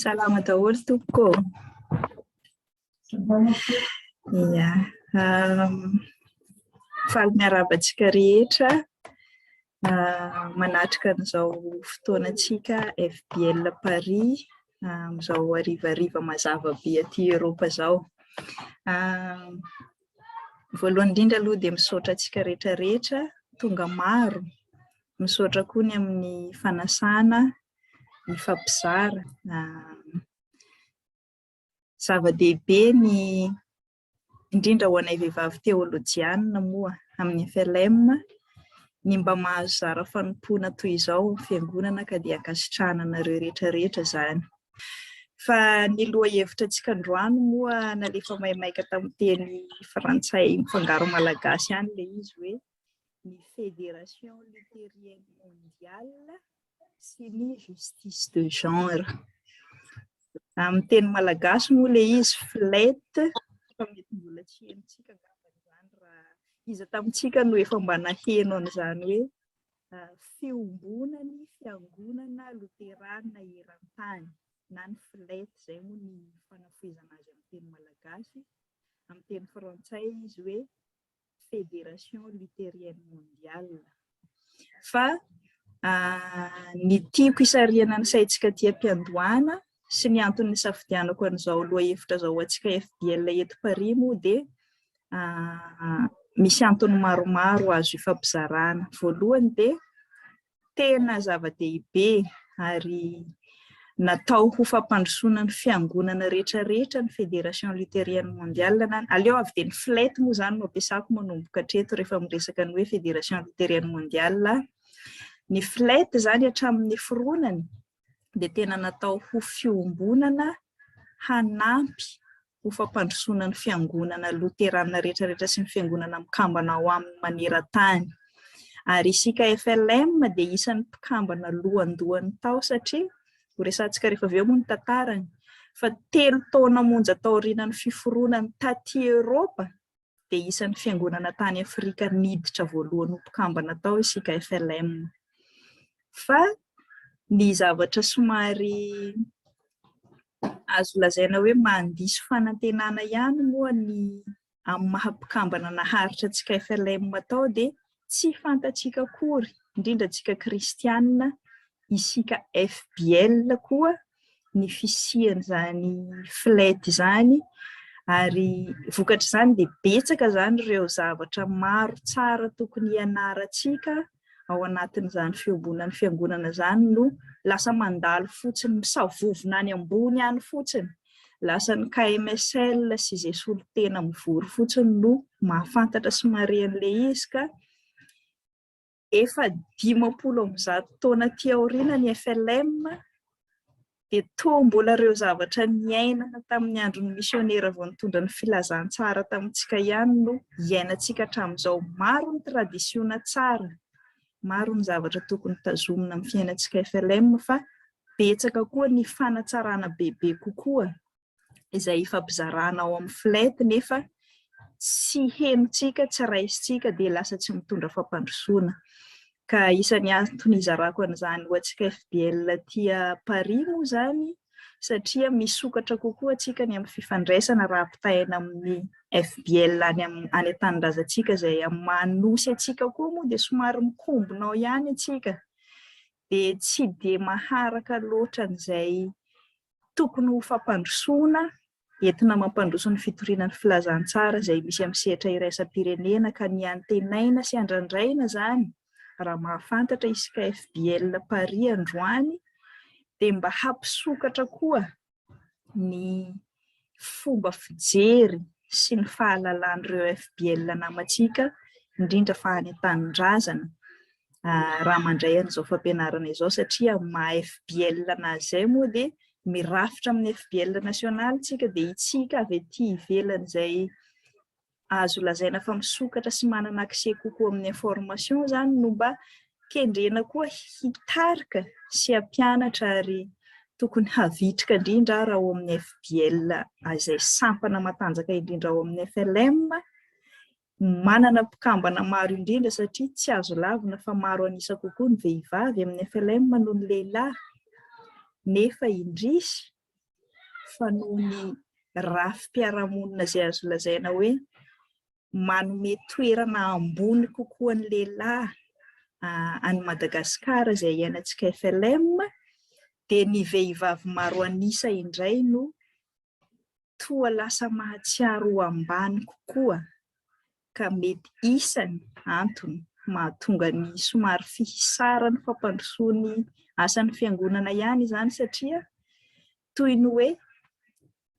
Salama daholo tompoko. Ia. Faly miarahaba antsika rehetra manatrika an'izao fotoanantsika FBL Paris amin'izao harivariva mazava be aty Eoropa izao. Voalohany indrindra aloha dia misaotra antsika rehetra rehetra tonga maro. Misaotra koa ny amin'ny fanasana hifampizara. Zava-dehibe ny indrindra ho anay vehivavy teolojianina moa amin'ny FLM ny mba mahazo zara fanompoana toy izao amin'ny fiangonana ka dia ankasitrahana anareo rehetra rehetra izany. Fa ny lohahevitra antsika androany moa nalefa maimaika tamin'ny teny frantsay mifangaro malagasy ihany ilay izy hoe ny Fédération Luthérienne Mondiale sy ny justice de genre. Amin'ny teny malagasy moa ilay izy FLET, fa mety mbola tsy henontsika angamba izany raha iza tamintsika no efa mba naheno an'izany hoe fiombonan'ny fiangonana loterana eran-tany na ny FLET izay moa ny fanafohezana azy amin'ny teny malagasy, amin'ny teny frantsay izy hoe Fédération Luthérienne Mondiale. Fa ny tiako hisarihana ny saintsika aty am-piandohana sy ny antony nisafidianako an'izao lohahevitra izao ho antsika FBL eto Paris moa dia misy antony maromaro azo ifampizarana. Voalohany dia tena zava-dehibe ary natao ho fampandrosoana ny fiangonana rehetra rehetra ny Fédération Luthérienne Mondiale na aleo avy dia ny FLET moa izany no ampiasako manomboka hatreto rehefa miresaka ny hoe Fédération Luthérienne Mondiale. Ny FLET izany hatramin'ny niforonany dia tena natao ho fiombonana hanampy ho fampandrosoana ny fiangonana loterana rehetra rehetra sy ny fiangonana mikambana ao aminy maneran-tany. Ary isika FLM dia isan'ny mpikambana lohandohany tao satria, ho resahantsika rehefa avy eo moa ny tantarany, fa 3 taona monja taorian'ny fiforonany taty Eoropa dia isan'ny fiangonana tany Afrika niditra voalohany ho mpikambana tao isika FLM. Fa ny zavatra somary azo lazaina hoe mandiso fanantenana ihany moa ny amin'ny maha mpikambana naharitra antsika FLM tao dia tsy fantatsika akory, indrindra antsika kristiana, isika FBL koa ny fisian'izany FLET izany ary vokatr'izany dia betsaka izany ireo zavatra maro tsara tokony hianarantsika ao anatin'izany fiombonan'ny fiangonana izany no lasa mandalo fotsiny, misavovona any ambony any fotsiny. Lasa ny KMSL sy izay solontena mivory fotsiny no mahafantatra sy mahare an'ilay izy ka efa 150 taona aty aoriana ny FLM dia toa mbola ireo zavatra niainana tamin'ny andron'ny misionera vao nitondra ny filazantsara tamintsika ihany no iainantsika hatramin'izao. Maro ny tradisiona tsara, maro ny zavatra tokony tazomina amin'ny fiainantsika FLM fa betsaka koa ny fanatsarana bebe kokoa izay ifampizarana ao amin'ny FLET nefa tsy henontsika, tsy raisintsika dia lasa tsy mitondra fampandrosoana. Ka isan'ny antony hizarako an'izany ho antsika FBL aty Paris moa izany satria misokatra kokoa antsika ny amin'ny fifandraisana raha ampitahaina amin'ny FBL any any an-tanindrazantsika izay amin'ny maha nosy antsika koa moa dia somary mikombona ao ihany antsika dia tsy dia maharaka loatra an'izay tokony ho fampandrosoana entina mampandroso ny fitoriana ny filazantsara izay misy amin'ny sehatra iraisam-pirenena ka ny antenaina sy andrandraina izany raha mahafantatra isika FBL Paris androany dia mba hampisokatra koa ny fomba fijery sy ny fahalalan'ireo FBL namantsika indrindra fa any an-tanindrazana raha mandray an'izao fampianarana izao satria amin'ny maha FBL anazy izay moa dia mirafitra amin'ny FBL nasionaly tsika dia itsika avy aty ivelany izay azo lazaina fa misokatra sy manana accès kokoa amin'ny information izany no mba kendrena koa hitarika sy hampianatra ary tokony havitrika indrindra ary ao amin'ny FBL izay sampana matanjaka indrindra ao amin'ny FLM manana mpikambana maro indrindra satria tsy azo lavina fa maro an'isa kokoa ny vehivavy amin'ny FLM noho ny lehilahy nefa indrisy. fa noho ny rafi-piarahamonina izay azo lazaina hoe manome toerana ambony kokoa ny lehilahy any Madagasikara izay iainantsika FLM dia ny vehivavy maro an'isa indray no toa lasa mahatsiaro ho ambany kokoa ka mety isany antony mahatonga ny somary fihisaran'ny fampandrosoan'ny asan'ny fiangonana ihany izany satria toy ny hoe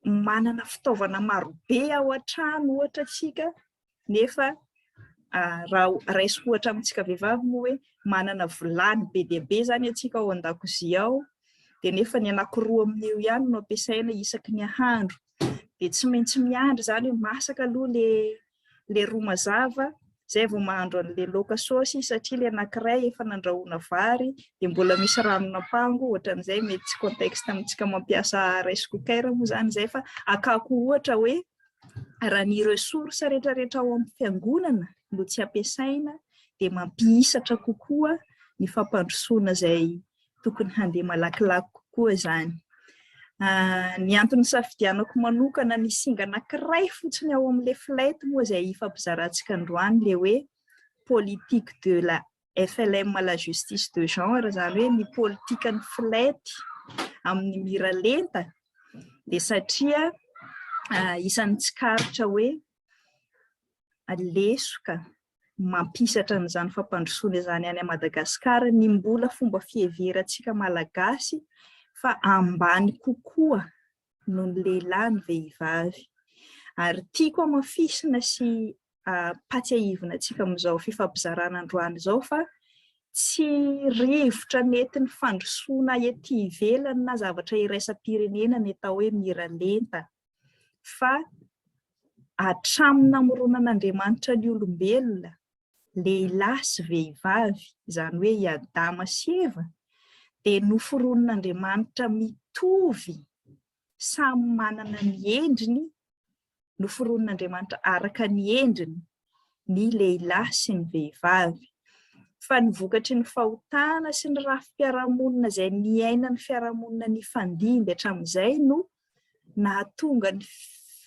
manana fitaovana marobe ao an-trano ohatra isika nefa raha raisiko ohatra amintsika vehivavy moa hoe manana vilany be dia be izany antsika ao an-dakozia ao dia nefa ny anankiroa amin'io ihany no ampiasaina isaky ny ahandro dia tsy maintsy miandry izany hoe masaka aloha le le ro mazava izay vao mahandro an'le laoka saosy satria le anankiray efa nandrahoana vary dia mbola misy ranon'ampango ohatran'izay. Mety tsy contexte amintsika mampiasa rice cooker moa izany izay fa akako ohatra hoe raha ny ressources rehetrarehetra ao amin'ny fiangonana no tsy ampiasaina dia mampihisatra kokoa ny fampandrosoana izay tokony handeha malakilaky kokoa izany. Ny antony nisafidianako manokana ny singa anankiray fotsiny ao amin'ilay FLET moa izay hifampizarantsika androany ilay hoe politique de la FLM à la justice de genre, izany hoe ny politikan'ny FLET amin'ny miralenta, dia satria isan'ny tsikaritra hoe lesoka mampisatra an'izany fampandrosoana izany any Madagasikara ny mbola fomba fiheverantsika Malagasy fa ambany kokoa noho ny lehilahy ny vehivavy. Ary tiako hamafisina sy ampatsiahivina antsika amin'izao fifampizarana androany izao fa tsy rivotra nentin'ny fandrosoana ety ivelany na zavatra iraisam-pirenena ny atao hoe miralenta fa hatramin'ny namoronan'Andriamanitra ny olombelona, lehilahy sy vehivavy, izany hoe i Adama sy Eva, dia noforonin'Andriamanitra mitovy, samy manana ny endriny, noforonin'Andriamanitra araka ny endriny ny lehilahy sy ny vehivavy. Fa ny vokatry ny fahotana sy ny rafi-piarahamonina izay niainan'ny fiarahamonina nifandimby hatramin'izay no nahatonga ny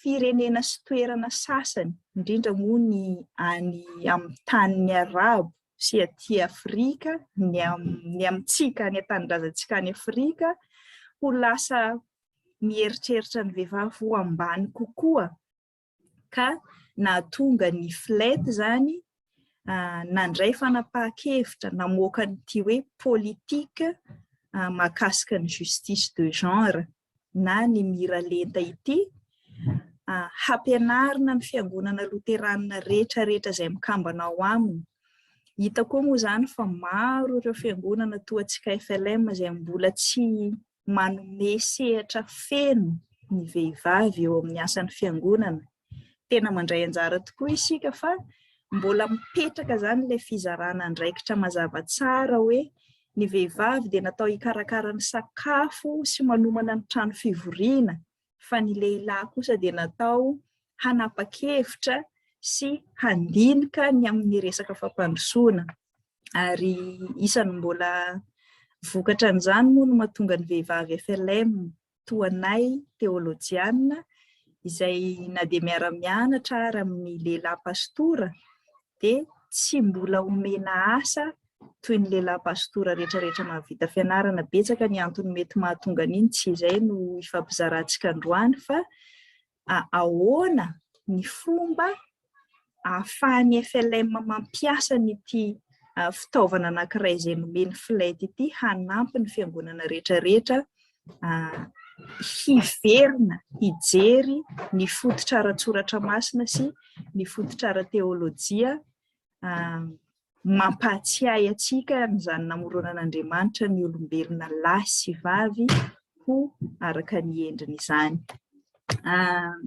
firenena sy toerana sasany, indrindra moa ny any amin'ny tanin'ny Arabo sy aty Afrika, ny ny amintsika any an-tanindrazantsika any Afrika, ho lasa mieritreritra ny vehivavy ho ambany kokoa ka nahatonga ny FLET izany nandray fanapahan-kevitra namoaka an'ity hoe politique mahakasika ny justice de genre na ny miralenta ity, hampianarina ny fiangonana loteranina rehetra rehetra izay mikambana ao aminy. Hita koa moa izany fa maro ireo fiangonana toa antsika FLM izay mbola tsy manome sehatra feno ny vehivavy eo amin'ny asan'ny fiangonana. Tena mandray anjara tokoa isika fa mbola mipetraka izany ilay fizarana andraikitra mazava tsara hoe ny vehivavy dia natao hikarakara ny sakafo sy manomana ny trano fivoriana fa ny lehilahy kosa dia natao hanapa-kevitra sy handinika ny amin'ny resaka fampandrosoana. Ary isan'ny mbola vokatra an'izany moa no mahatonga ny vehivavy FLM toa anay teolojiana izay na dia miara-mianatra ary amin'ny lehilahy pastora dia tsy mbola omena asa toy ny lehilahy pastora rehetrarehetra mahavita fianarana. Betsaka ny antony mety mahatonga an'iny, tsy izay no hifampizarantsika androany fa ahoana ny fomba ahafahan'ny FLM mampiasa an'ity fitaovana anankiray izay nomen'ny FLET ity hanampy ny fiangonana rehetrarehetra hiverina hijery ny fototra ara-tsoratra masina sy ny fototra ara-teolojia mampahatsiahy antsika an'izany namoronan'Andriamanitra ny olombelona lahy sy vavy ho araka ny endriny izany.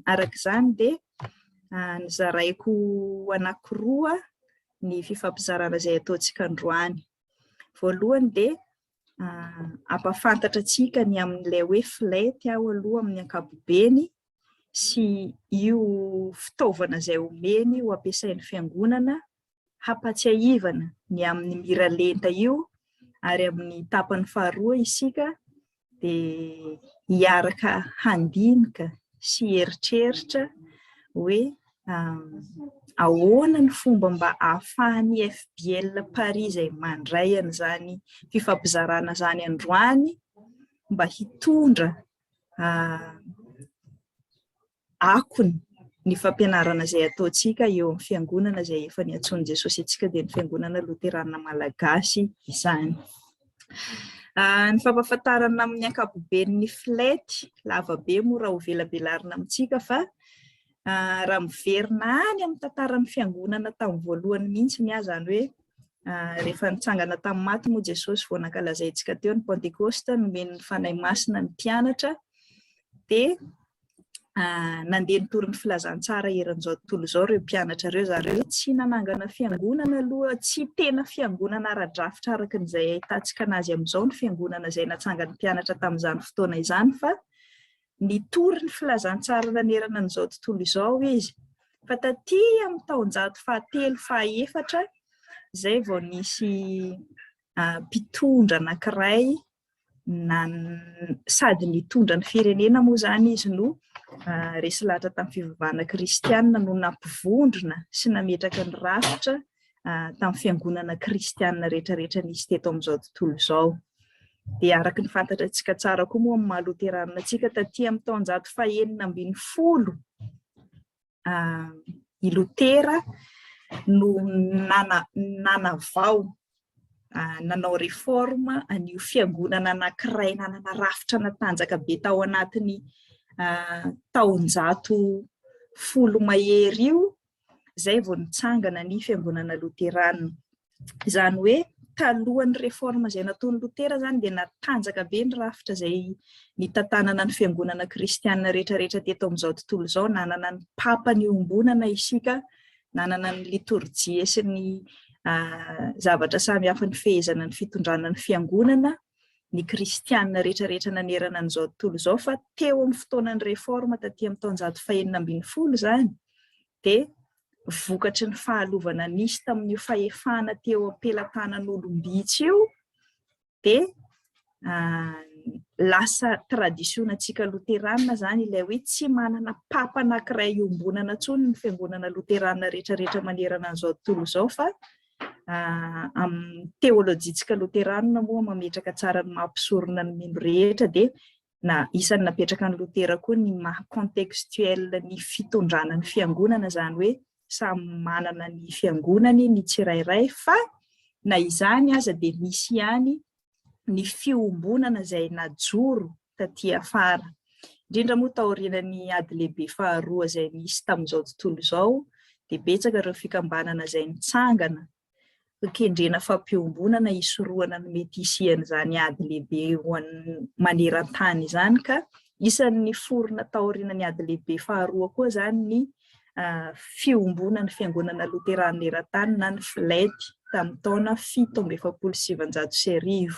Araka izany dia nozaraiko anankiroa ny fifampizarana izay ataontsika androany. Voalohany dia hampahafantatra antsika ny amin'ilay hoe FLET aho aloha amin'ny ankapobeny sy io fitaovana izay omeny ho ampiasain'ny fiangonana hampatsiahivana ny amin'ny miralenta io ary amin'ny tapany faharoa isika dia hiaraka handinika sy hieritreritra hoe ahoana ny fomba mba ahafahan'ny FBL Paris izay mandray an'izany fifampizarana izany androany mba hitondra akony ny fampianarana izay ataontsika eo amin'ny fiangonana izay efa niantsoan'i Jesosy antsika dia ny fiangonana loterana malagasy izany. Ny fampahafantarana amin'ny ankapobeny ny flety lava be moa raha ho velabelarina amintsika fa raha miverina any amin'ny tantaran'ny fiangonana tamin'ny voalohany mihitsy ny ahy izany hoe rehefa nitsangana tamin'ny maty moa Jesosy vao nankalazaintsika teo ny Pentekosta nomen'ny Fanahy Masina ny mpianatra dia nandeha nitory ny filazantsara eran'izao tontolo izao ireo mpianatra ireo, izany hoe tsy nanangana fiangonana aloha, tsy tena fiangonana ara-drafitra araka an'izay ahitantsika anazy amin'izao ny fiangonana izay natsangan'ny mpianatra tamin'izany fotoana izany fa nitory ny filazantsara nanerana an'izao tontolo izao izy. Fa taty amin'ny taonjato fahatelo fahaefatra izay vao nisy mpitondra anankiray sady nitondra ny firenena moa izany izy no resy lahatra tamin'ny fivavahana kristianina no nampivondrona sy nametraka ny rafitra tamin'ny fiangonana kristianina rehetrarehetra nisy teto amin'izao tontolo izao. Dia araka ny fantatratsika tsara koa moa amin'ny maha loteranina antsika taty amin'ny taonjato fahenina ambin'ny folo i Lotera no nanavao, nanao réforme an'io fiangonana anankiray nanana rafitra natanjaka be tao anatin'ny taonjato 10 mahery io, izay vao nitsangana ny fiangonana loterana. Izany hoe talohan'ny réforme izay nataon'i Lotera izany dia natanjaka be ny rafitra izay nitantanana ny fiangonana kristianina rehetrarehetra teto amin'izao tontolo izao. Nanana ny papa niombonana isika, nanana ny litorjia sy ny zavatra samihafa nifehezana ny fitondrana ny fiangonana ny kristianina rehetrarehetra nanerana an'izao tontolo izao. Fa teo amin'ny fotoanan'ny réforme taty amin'ny taonjato fahenina ambin'ny folo izany dia vokatry ny fahalovana nisy tamin'io fahefana teo am-pelatanan'olom-bitsy io dia lasa tradition-ntsika loterana izany ilay hoe tsy manana papa anankiray iombonana intsony ny fiangonana loterana rehetrarehetra manerana an'izao tontolo izao. Fa amin'ny teolojia-ntsika loterana moa mametraka tsara ny maha mpisorona ny mino rehetra, dia na isan'ny napetraka ny Lotera koa ny maha contextuel ny fitondrana ny fiangonana, izany hoe samy manana ny fiangonany ny tsirairay, fa na izany aza dia misy ihany ny fiombonana izay najoro taty afara. Indrindra moa taorian'ny ady lehibe faharoa izay nisy tamin'izao tontolo izao dia betsaka ireo fikambanana izay nitsangana kendrena fampiombonana hisorohana ny mety hisian'izany ady lehibe ho an'ny maneran-tany izany. Ka isan'ny niforona taorian'ny ady lehibe faharoa koa izany ny fiombonan'ny fiangonana loterana eran-tany na ny FLETY tamin'ny taona 1947.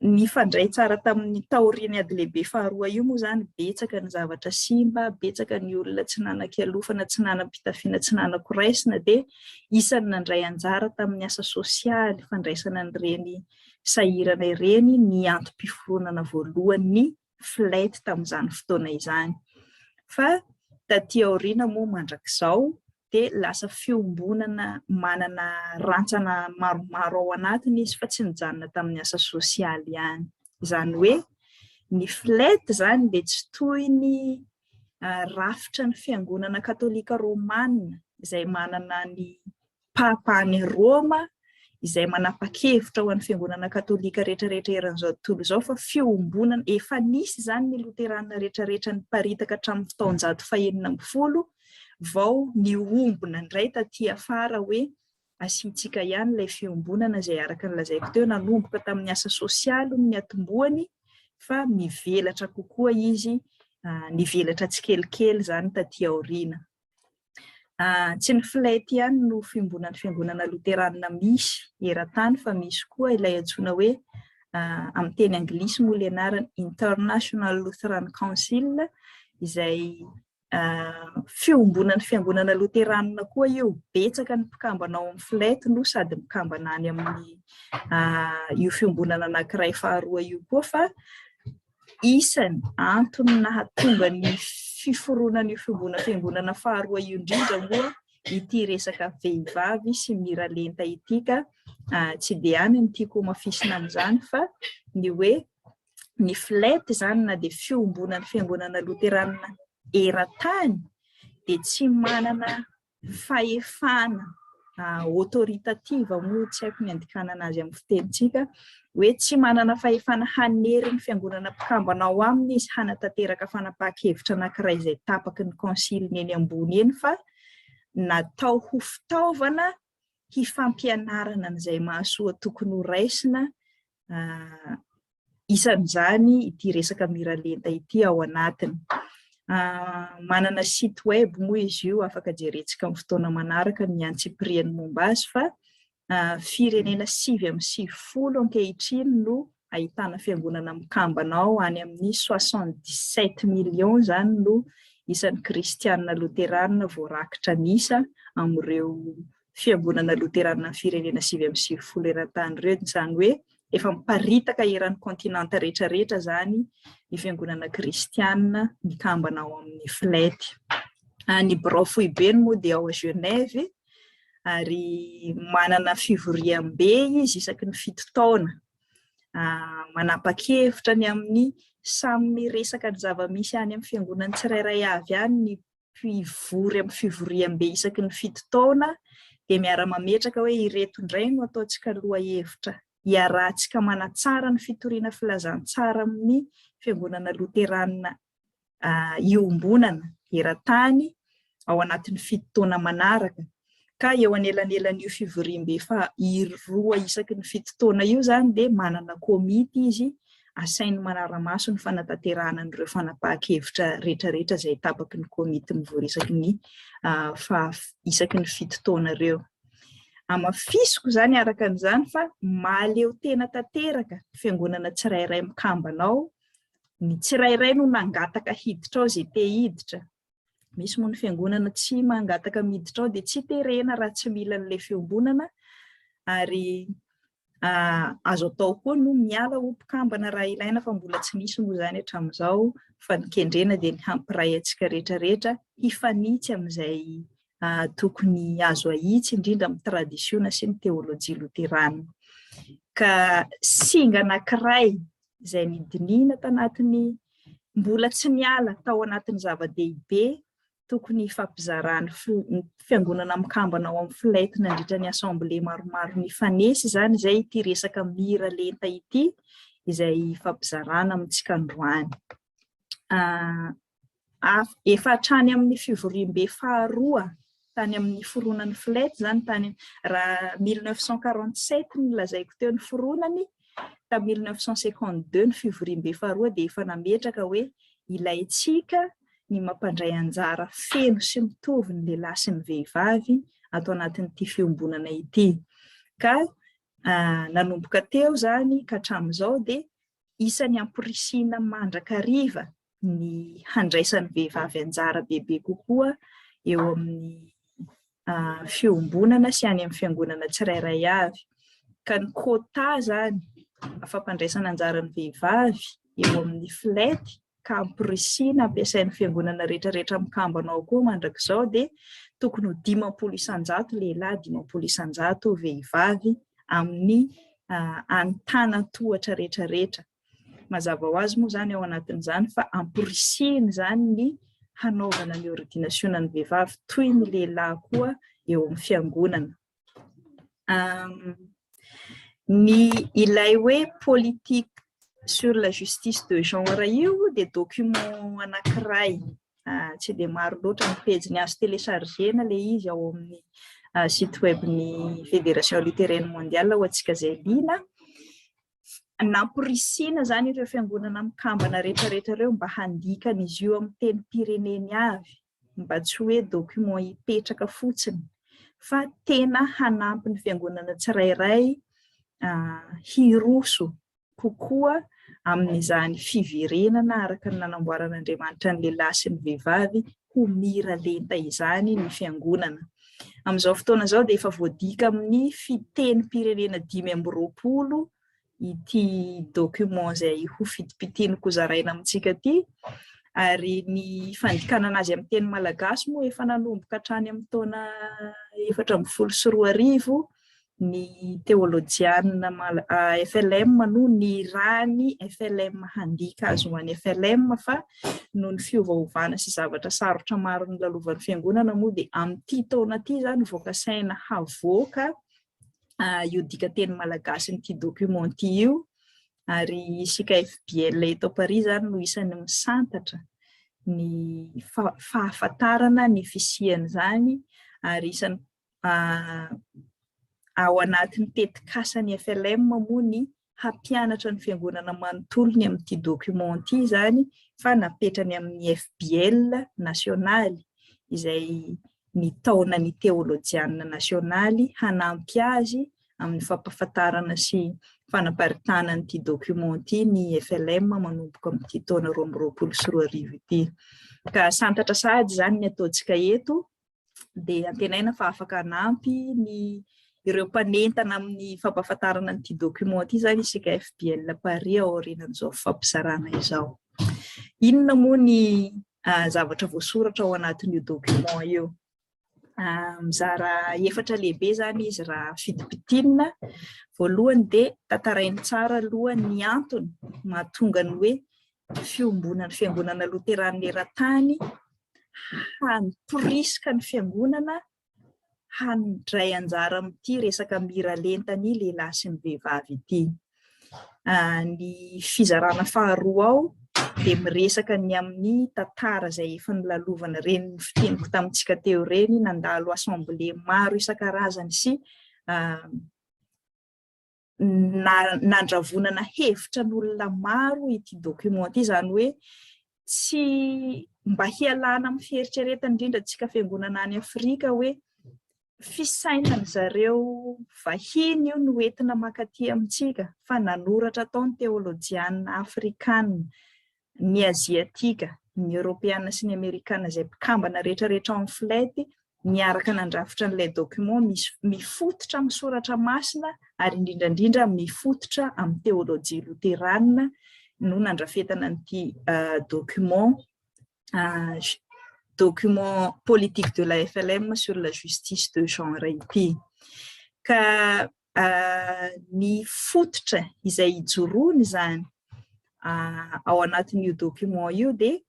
Nifandray tsara tamin'ny taorian'ny ady lehibe faharoa io moa izany, betsaka ny zavatra simba, betsaka ny olona tsy nanan-kialofana, tsy nanam-pitafiana, tsy nanan-koraisina, dia isan'ny nandray anjara tamin'ny asa sosialy fandraisana an'ireny sahirana ireny ny antom-piforonana voalohany FLETY tamin'izany fotoana izany. Fa taty aoriana moa mandrakizao dia lasa fiombonana manana rantsana maromaro ao anatiny izy fa tsy nijanona tamin'ny asa sosialy ihany. Izany hoe ny FLETY izany dia tsy toy ny rafitra ny fiangonana katolika romana izay manana ny papa any Roma izay manapa-kevitra ho an'ny fiangonana katolika rehetrarehetra eran'izao tontolo izao, fa fiombonana efa nisy izany ny loterana rehetrarehetra niparitaka hatramin'ny taonjato fahenina ambin'ny folo vao niombona indray taty afara hoe asiantsika ihany ilay fiombonana izay araka ny lazaiko teo nanomboka tamin'ny asa sosialy no niatombohany fa mivelatra kokoa izy, nivelatra tsikelikely izany taty aoriana. Tsy ny FLETY ihany no fiombonan'ny fiangonana loterana misy eran-tany fa misy koa ilay antsoina hoe, amin'ny teny anglisy moa ilay anarany, International Lutheran Council, izay Fiombonan'ny fiangonana loteranina koa io, betsaka ny mpikambana ao amin'ny FLET no sady mikambana any amin'ny io fiombonana anankiray faharoa io koa fa isany antony nahatonga ny fiforonan'io fiombona fiangonana faharoa io indrindra moa ity resaka vehivavy sy miralenta ity ka tsy dia any ny tiako homafisina amin'izany fa ny hoe ny FLET izany na dia fiombonan'ny fiangonana loteranina eran-tany dia tsy manana fahefana autoritative moa tsy haiko ny andikanana azy amin'ny fitenintsika hoe tsy manana fahefana hanery ny fiangonana mpikambana ao aminy izy hanatanteraka fanapahan-kevitra anankiray izay tapaky ny kaonsiliny eny ambony eny fa natao ho fitaovana hifampianarana an'izay mahasoa tokony ho raisina isan'izany ity resaka miralenta ity ao anatiny. Manana site web moa izy io, afaka jerentsika amin'ny fotoana manaraka ny antsipiriany momba azy fa firenena 99 ankehitriny no ahitana fiangonana mikambana ao, any amin'ny 77 millions izany no isan'ny kristiana loterana voarakitra an'isa amin'ireo fiangonana loterana amin'ny firenena 99 eran-tany ireo, izany hoe efa miparitaka eran'ny kontinanta rehetrarehetra izany ny fiangonana kristiana mikambana ao amin'ny FLET. Ny birao foibeny moa dia ao Genève ary manana fivoriambe izy isaky ny 7 taona. Manapa-kevitra ny amin'ny samy miresaka ny zava-misy any amin'ny fiangonany tsirairay avy any ny mpivory amin'ny fivoriambe isaky ny 7 taona dia miara-mametraka hoe ireto indray no ataontsika lohahevitra iarahantsika manatsara ny fitoriana filazantsara amin'ny fiangonana loteranina iombonana eran-tany ao anatin'ny 7 taona manaraka. Ka eo anelanelan'io fivoriambe fa roa isaky ny 7 taona io izany dia manana komity izy asainy manara-maso ny fanatanterahana an'ireo fanapahan-kevitra rehetrarehetra izay tapaky ny komity mivory isaky ny faha isaky ny 7 taona ireo. Hamafisiko izany araka an'izany fa mahaleo tena tanteraka ny fiangonana tsirairay mikambana ao, ny tsirairay no nangataka hiditra ao izay te hiditra. Misy moa ny fiangonana tsy mangataka miditra ao dia tsy terena raha tsy mila an'ilay fiombonana ary azo atao koa no miala ho mpikambana raha ilaina fa mbola tsy nisy moa izany hatramin'izao fa ny kendrena dia ny hampiray antsika rehetrarehetra hifanitsy amin'izay tokony azo ahitsy indrindra amin'ny tradisiona sy ny teolojia loterana. Ka singa anankiray izay nidinihina tanatin'ny mbola tsy niala tao anatin'ny zava-dehibe tokony hifampizaràn'ny fiangonana mikambana ao amin'ny FLET nandritra ny assemblée maromaro nifanesy izany izay ity resaka miralenta ity izay hifampizaràna amintsika androany. Efa hatrany amin'ny fivoriambe faharoa tany amin'ny fironan'ny FLET izany tany raha 1947 no lazaiko teo ny fironany, tamin'ny 1952 ny fivoriambe faharoa dia efa nametraka hoe ilaintsika ny mampandray anjara feno sy mitovy ny lehilahy sy ny vehivavy ato anatin'ity fiombonana ity. Ka nanomboka teo izany ka hatramin'izao dia isan'ny amporisihina mandrakariva ny handraisan'ny vehivavy anjara bebe kokoa eo amin'ny fiombonana sy any amin'ny fiangonana tsirairay avy. Ka ny quota izany fampandraisana anjara ny vehivavy eo amin'ny FLET ka amporisihina ampiasain'ny fiangonana rehetrarehetra mikambana ao koa mandrakizao dia tokony ho 50% lehilahy, 50% vehivavy amin'ny antanan-tohatra rehetrarehetra. Mazava ho azy moa izany ao anatin'izany fa amporisihina izany ny hanaovana ny ordinasionan'ny vehivavy toy ny lehilahy koa eo amin'ny fiangonana. Ny ilay hoe politique sur la justice de genre io dia document anankiray tsy dia maro loatra ny pejiny, azo télécharger-na ilay izy ao amin'ny site web-n'ny Fédération Luthérienne Mondiale ho antsika izay liana. Namporisihina izany ireo fiangonana mikambana rehetrarehetra ireo mba handika an'izy io amin'ny tenim-pireneny avy, mba tsy hoe document hipetraka fotsiny fa tena hanampy ny fiangonana tsirairay hiroso kokoa amin'izany fiverenana araka ny nanamboaran'Andriamanitra ny lehilahy sy ny vehivavy ho mira lenta izany ny fiangonana. Amin'izao fotoana izao dia efa voadika amin'ny fitenim-pirenena 25 ity document izay ho fitipitiniko zaraina amintsika ity, ary ny fandikanana azy amin'ny teny malagasy moa efa nanomboka hatrany amin'ny taona 2014. Ny teolojianina FLM no nirahan'ny FLM handika azy ho an'ny FLM, fa noho ny fiovaovana sy zavatra sarotra maro nolalovan'ny fiangonana moa dia amin'ity taona ity izany vao kasaina havoaka io dikanteny malagasin'ity document ity io, ary isika FBL eto Paris izany no isan'ny misantatra ny fahafantarana ny fisian'izany, ary isan'ny ao anatin'ny tetikasan'ny FLM moa ny hampianatra ny fiangonana manontolo ny amin'ity document ity izany, fa napetrany amin'ny FBL nasionaly izay nitaona ny teolojianina nasionaly hanampy azy amin'ny fampahafantarana sy fanaparitahana an'ity document ity ny FLM manomboka amin'ity taona 2022 ity. Ka santatra sahady izany ny ataontsika eto, dia antenaina fa afaka hanampy ny ireo mpanentana amin'ny fampahafantarana an'ity document ity izany isika FBL Paris ao aorianan'izao fifampizarana izao. Inona moa ny zavatra voasoratra ao anatin'io document io? Mizara efatra lehibe izany izy raha fitipitinina. Voalohany dia tantarainy tsara aloha ny antony mahatonga ny hoe fiombonan'ny fiangonana loteranina eran-tany hamporisika ny fiangonana handray anjara amin'ity resaka miralenta ny lehilahy sy ny vehivavy ity. Ny fizarana faharoa ao dia miresaka ny amin'ny tantara izay efa nolalovana ireny fiteniko tamintsika teo ireny, nandalo assemblée maro isan-karazany sy nandravonana hevitra an'olona maro ity document ity, izany hoe tsy mba hialana amin'ny fieritreretana indrindra antsika fiangonana any Afrika hoe fisainany zareo vahiny io no entina mankaty amintsika, fa nanoratra tao ny teolojiana afrikana, ny aziatika, ny eoropeana sy ny amerikana izay mpikambana rehetrarehetra ao amin'ny FLET niaraka nandrafitra an'ilay document misy mifototra amin'ny soratra masina ary indrindra indrindra mifototra amin'ny teolojia loterana no nandrafetana an'ity document document politique de la FLM sur la justice de genre ity. Ka ny fototra izay ijoroany izany ao anatin'io document io dia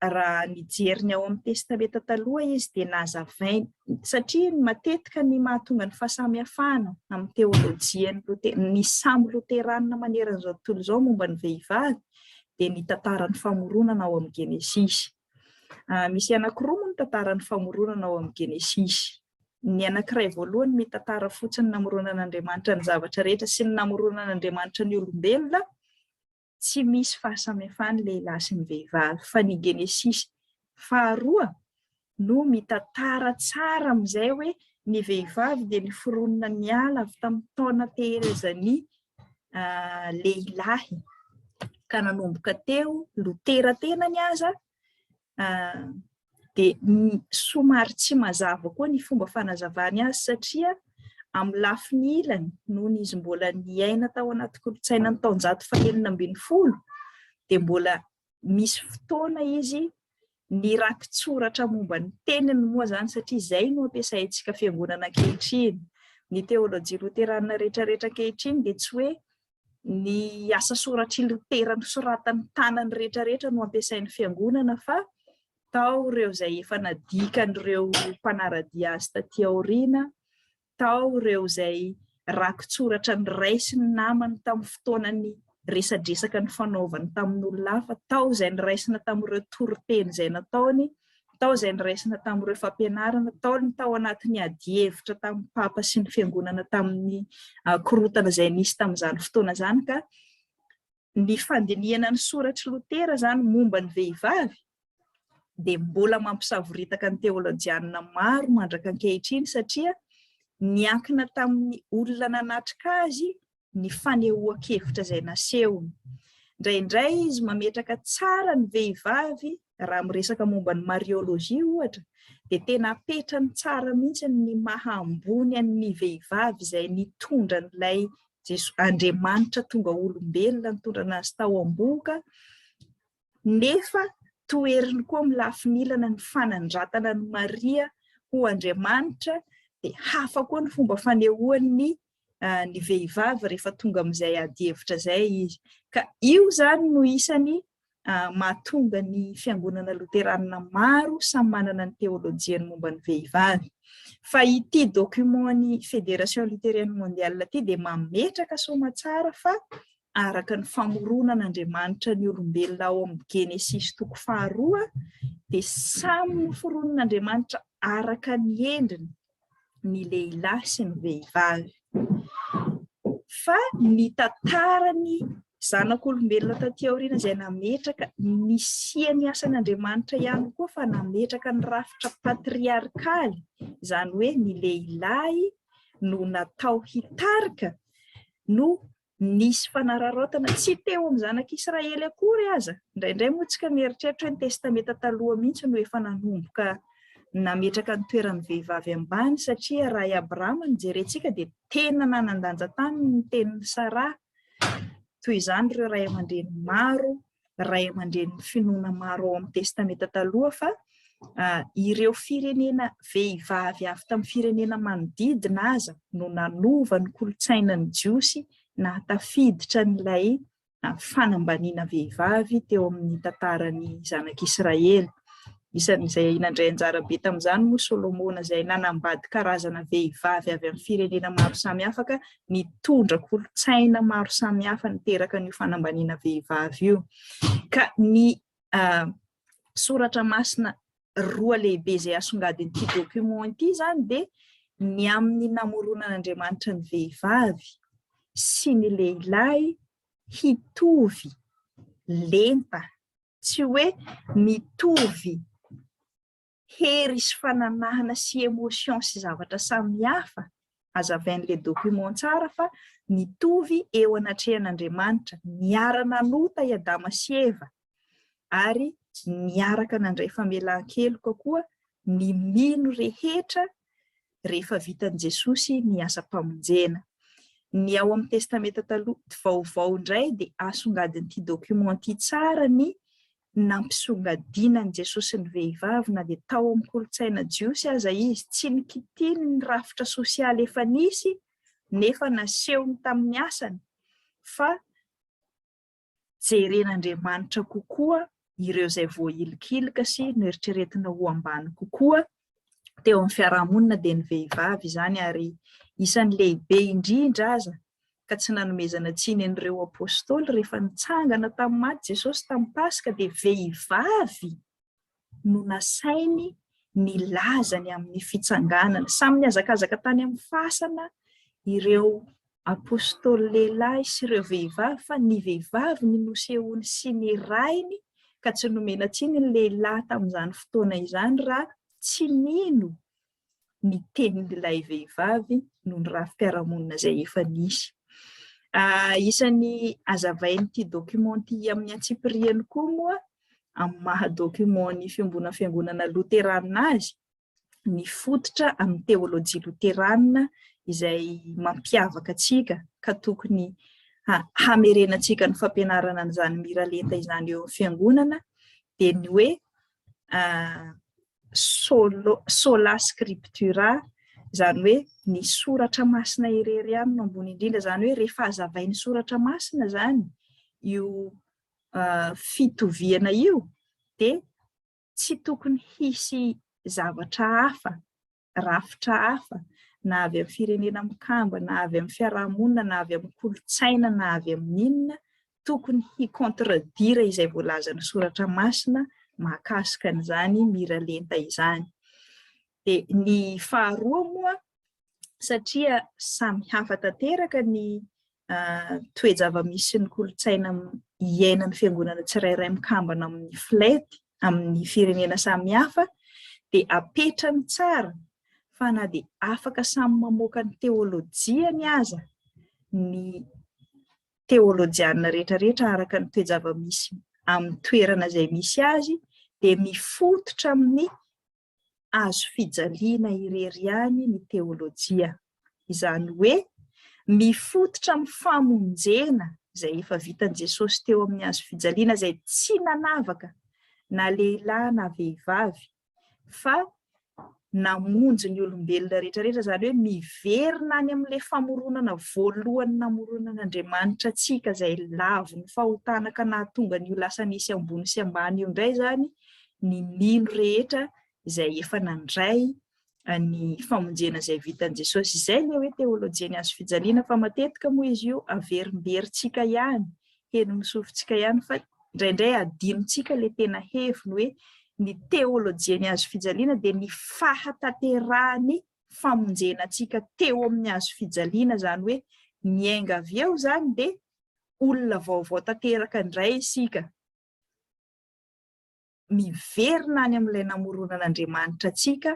raha nijery ny ao amin'ny Testamenta Taloha izy dia nazavainy, satria matetika ny mahatonga ny fahasamihafana amin'ny teolojian'ny Lote-, ny samy Loteranina manerana izao tontolo izao momba ny vehivavy dia ny tantaran'ny famoronana ao amin'ny Genesisy. Misy anankiroa moa ny tantaran'ny famoronana ao amin'ny Genesisy. Ny anankiray voalohany mitantara fotsiny ny namoronan'Andriamanitra ny zavatra rehetra sy ny namoronan'Andriamanitra ny olombelona, tsy misy fahasamihafany lehilahy sy ny vehivavy, fa ny Genesisy faharoa no mitantara tsara amin'izay hoe ny vehivavy dia niforonina niala avy tamin'ny taona teherezan'ny lehilahy, ka nanomboka teo Lotera tenany aza dia somary tsy mazava koa ny fomba fanazavany azy satria amin'ny lafiny ilany noho izy mbola niaina tao anaty kolontsaina ny taonjato faha-16 dia mbola misy fotoana izy ny rakitsoratra momba ny teniny moa izany satria izay no ampiasaintsika fiangonana ankehitriny. Ny teolojia loterana rehetrarehetra ankehitriny dia tsy hoe ny asa soratr'i Lotera nosoratan'ny tanany rehetrarehetra no ampiasain'ny fiangonana fa tao ireo izay efa nadikan'ireo mpanara-dia azy taty aoriana, tao ireo izay rakitsoratra noraisin'ny namany tamin'ny fotoanany resadresaka nifanaovany tamin'olona hafa, tao izay noraisina tamin'ireo toriteny izay nataony, tao izay noraisina tamin'ireo fampianarana, tao ny tao anatin'ny adihevitra tamin'ny Papa sy ny Fiangonana tamin'ny korontana izay nisy tamin'izany fotoana izany, ka ny fandinihana ny soratr'i Lotera izany momba ny vehivavy dia mbola mampisavoritaka ny teolojianina maro mandraka ankehitriny satria niankina tamin'ny olona nanatrika azy. ny fanehoan-kevitra izay nasehony. Indraindray izy mametraka tsara ny vehivavy raha miresaka momba ny mariologie ohatra dia tena apetrany tsara mihitsy ny maha ambony an'ny vehivavy izay nitondra an'ilay Jeso Andriamanitra tonga olombelona nitondra anazy tao am-bohoka nefa toheriny koa amin'ny lafiny ilana ny fanandratana an'i Maria ho Andriamanitra dia hafa koa ny fomba fanehoany ny ny vehivavy rehefa tonga amin'izay adihevitra izay izy. Ka io izany no isany mahatonga ny fiangonana loteranina maro samy manana ny teolojiany momba ny vehivavy. Fa ity document-n'ny Fédération Luthérienne Mondiale ity dia mametraka soamatsara fa araka ny famoronan'Andriamanitra ny olombelona ao amin'ny Genesisy toko faharoa dia samy noforonin'Andriamanitra araka ny endriny ny lehilahy sy ny vehivavy. Fa ny tantaran'ny zanak'olombelona taty aoriana izay nametraka nisian'ny asan'Andriamanitra ihany koa fa nametraka ny rafitra patriarkaly, izany hoe ny lehilahy no natao hitarika no nisy fanararaotana tsy teo amin'ny zanak'Israely akory aza. Indraindray moa tsika mieritreritra hoe ny Testamenta Taloha mihitsy no efa nanomboka nametraka ny toeran'ny vehivavy ambany satria raha i Abrahama no jerentsika dia tena nanan-danja taminy ny tenin'i Saraha. Toy izany ireo ray aman-dreny maro ray aman-drenin'ny finoana maro ao amin'ny Testamenta Taloha fa ireo firenena vehivavy avy tamin'ny firenena manodidina aza no nanova ny kolontsainan'ny Jiosy nahatafiditra an'ilay fanambaniana vehivavy teo amin'ny tantaran'ny zanak'Israely. Isan'izay nandray anjara be tamin'izany moa Solomona izay nanambady karazana vehivavy avy amin'ny firenena maro samihafa ka nitondra kolontsaina maro samihafa niteraka an'io fanambaniana vehivavy io. Ka ny soratra masina roa lehibe izay asongadin'ity document ity izany dia ny amin'ny namoronan'Andriamanitra ny vehivavy sy ny lehilahy hitovy lenta, tsy hoe mitovy hery sy fananahana sy émotion sy zavatra samihafa, azavain'ilay document tsara fa mitovy eo anatrehan'Andriamanitra, niara-nanota i Adama sy Eva ary niaraka nandray famelan-keloka koa ny mino rehetra rehefa vitan'i Jesosy ny asam-pamonjena. Ny ao amin'ny Testamenta Taloha Vaovao indray dia asongadin'ity document ity tsara ny nampisongadinan'i Jesosy ny vehivavy na dia tao amin'ny kolontsaina jiosy aza izy. Tsy nikitiny ny rafitra sosialy efa nisy nefa nasehony tamin'ny asany fa jeren'Andriamanitra kokoa ireo izay voahilikilika sy noeritreretina ho ambany kokoa teo amin'ny fiarahamonina dia ny vehivavy izany ary isan'ny lehibe indrindra aza ka tsy nanomezana tsiny an'ireo apostoly rehefa nitsangana tamin'ny maty Jesosy tamin'ny Paska dia vehivavy no nasainy nilaza ny amin'ny fitsanganana. Samy nihazakazaka tany amin'ny fasana ireo apostoly lehilahy sy ireo vehivavy fa ny vehivavy no nosehoany sy ny rainy ka tsy nomena tsiny ny lehilahy tamin'izany fotoana izany raha tsy nino ny tenin'ilay vehivavy noho ny rafi-piarahamonina izay efa nisy. Isan'ny azavain'ity document ity amin'ny antsipiriany koa moa amin'ny maha document ny fiombonan'ny fiangonana loteranina azy, ny fototra amin'ny teolojia loteranina izay mampiavaka antsika ka tokony hamerenantsika ny fampianarana an'izany miralenta izany eo amin'ny fiangonana dia ny hoe solo, sola scriptura, izany hoe ny soratra masina irery ihany no ambony indrindra, izany hoe rehefa hazavain'ny soratra masina izany io fitoviana io dia tsy tokony hisy zavatra hafa rafitra hafa, na avy amin'ny firenena mikambana, na avy amin'ny fiarahamonina, na avy amin'ny kolontsaina, na avy amin'ny inona, tokony hi-contredire izay voalazan'ny soratra masina mahakasika an'izany miralenta izany. Dia ny faharoa moa, satria samy hafa tanteraka ny toe-java-misy sy ny kolontsaina iainan'ny fiangonana tsirairay mikambana amin'ny FLET, amin'ny firenena samihafa, dia apetrany tsara fa na dia afaka samy mamoaka ny teolojiany aza ny teolojianina rehetrarehetra araka ny toe-java-misy amin'ny toerana izay misy azy dia mifototra amin'ny hazo fijaliana irery ihany ny teolojia. Izany hoe mifototra amin'ny famonjena izay efa vitan'i Jesosy teo amin'ny hazo fijaliana izay tsy nanavaka na lehilahy na vehivavy fa namonjy ny olombelona rehetra rehetra, izany hoe miverina any amin'ilay famoronana voalohany namoronan'Andriamanitra antsika izay lavon'ny fahotana ka nahatonga an'io lasa nisy ambony sy ambany io indray izany ny mino rehetra izay efa nandray ny famonjena izay vitan'i Jesosy. Izay ilay hoe teolojian'ny hazo fijaliana fa matetika moa izy io averimberintsika ihany, henon'ny sofintsika ihany fa indraindray adinontsika ilay tena heviny hoe ny teolojian'ny hazo fijaliana dia ny fahatanterahan'ny famonjena antsika teo amin'ny hazo fijaliana, izany hoe miainga avy eo izany dia olona vaovao tanteraka indray isika. Miverina any amin'ilay namoronan'Andriamanitra antsika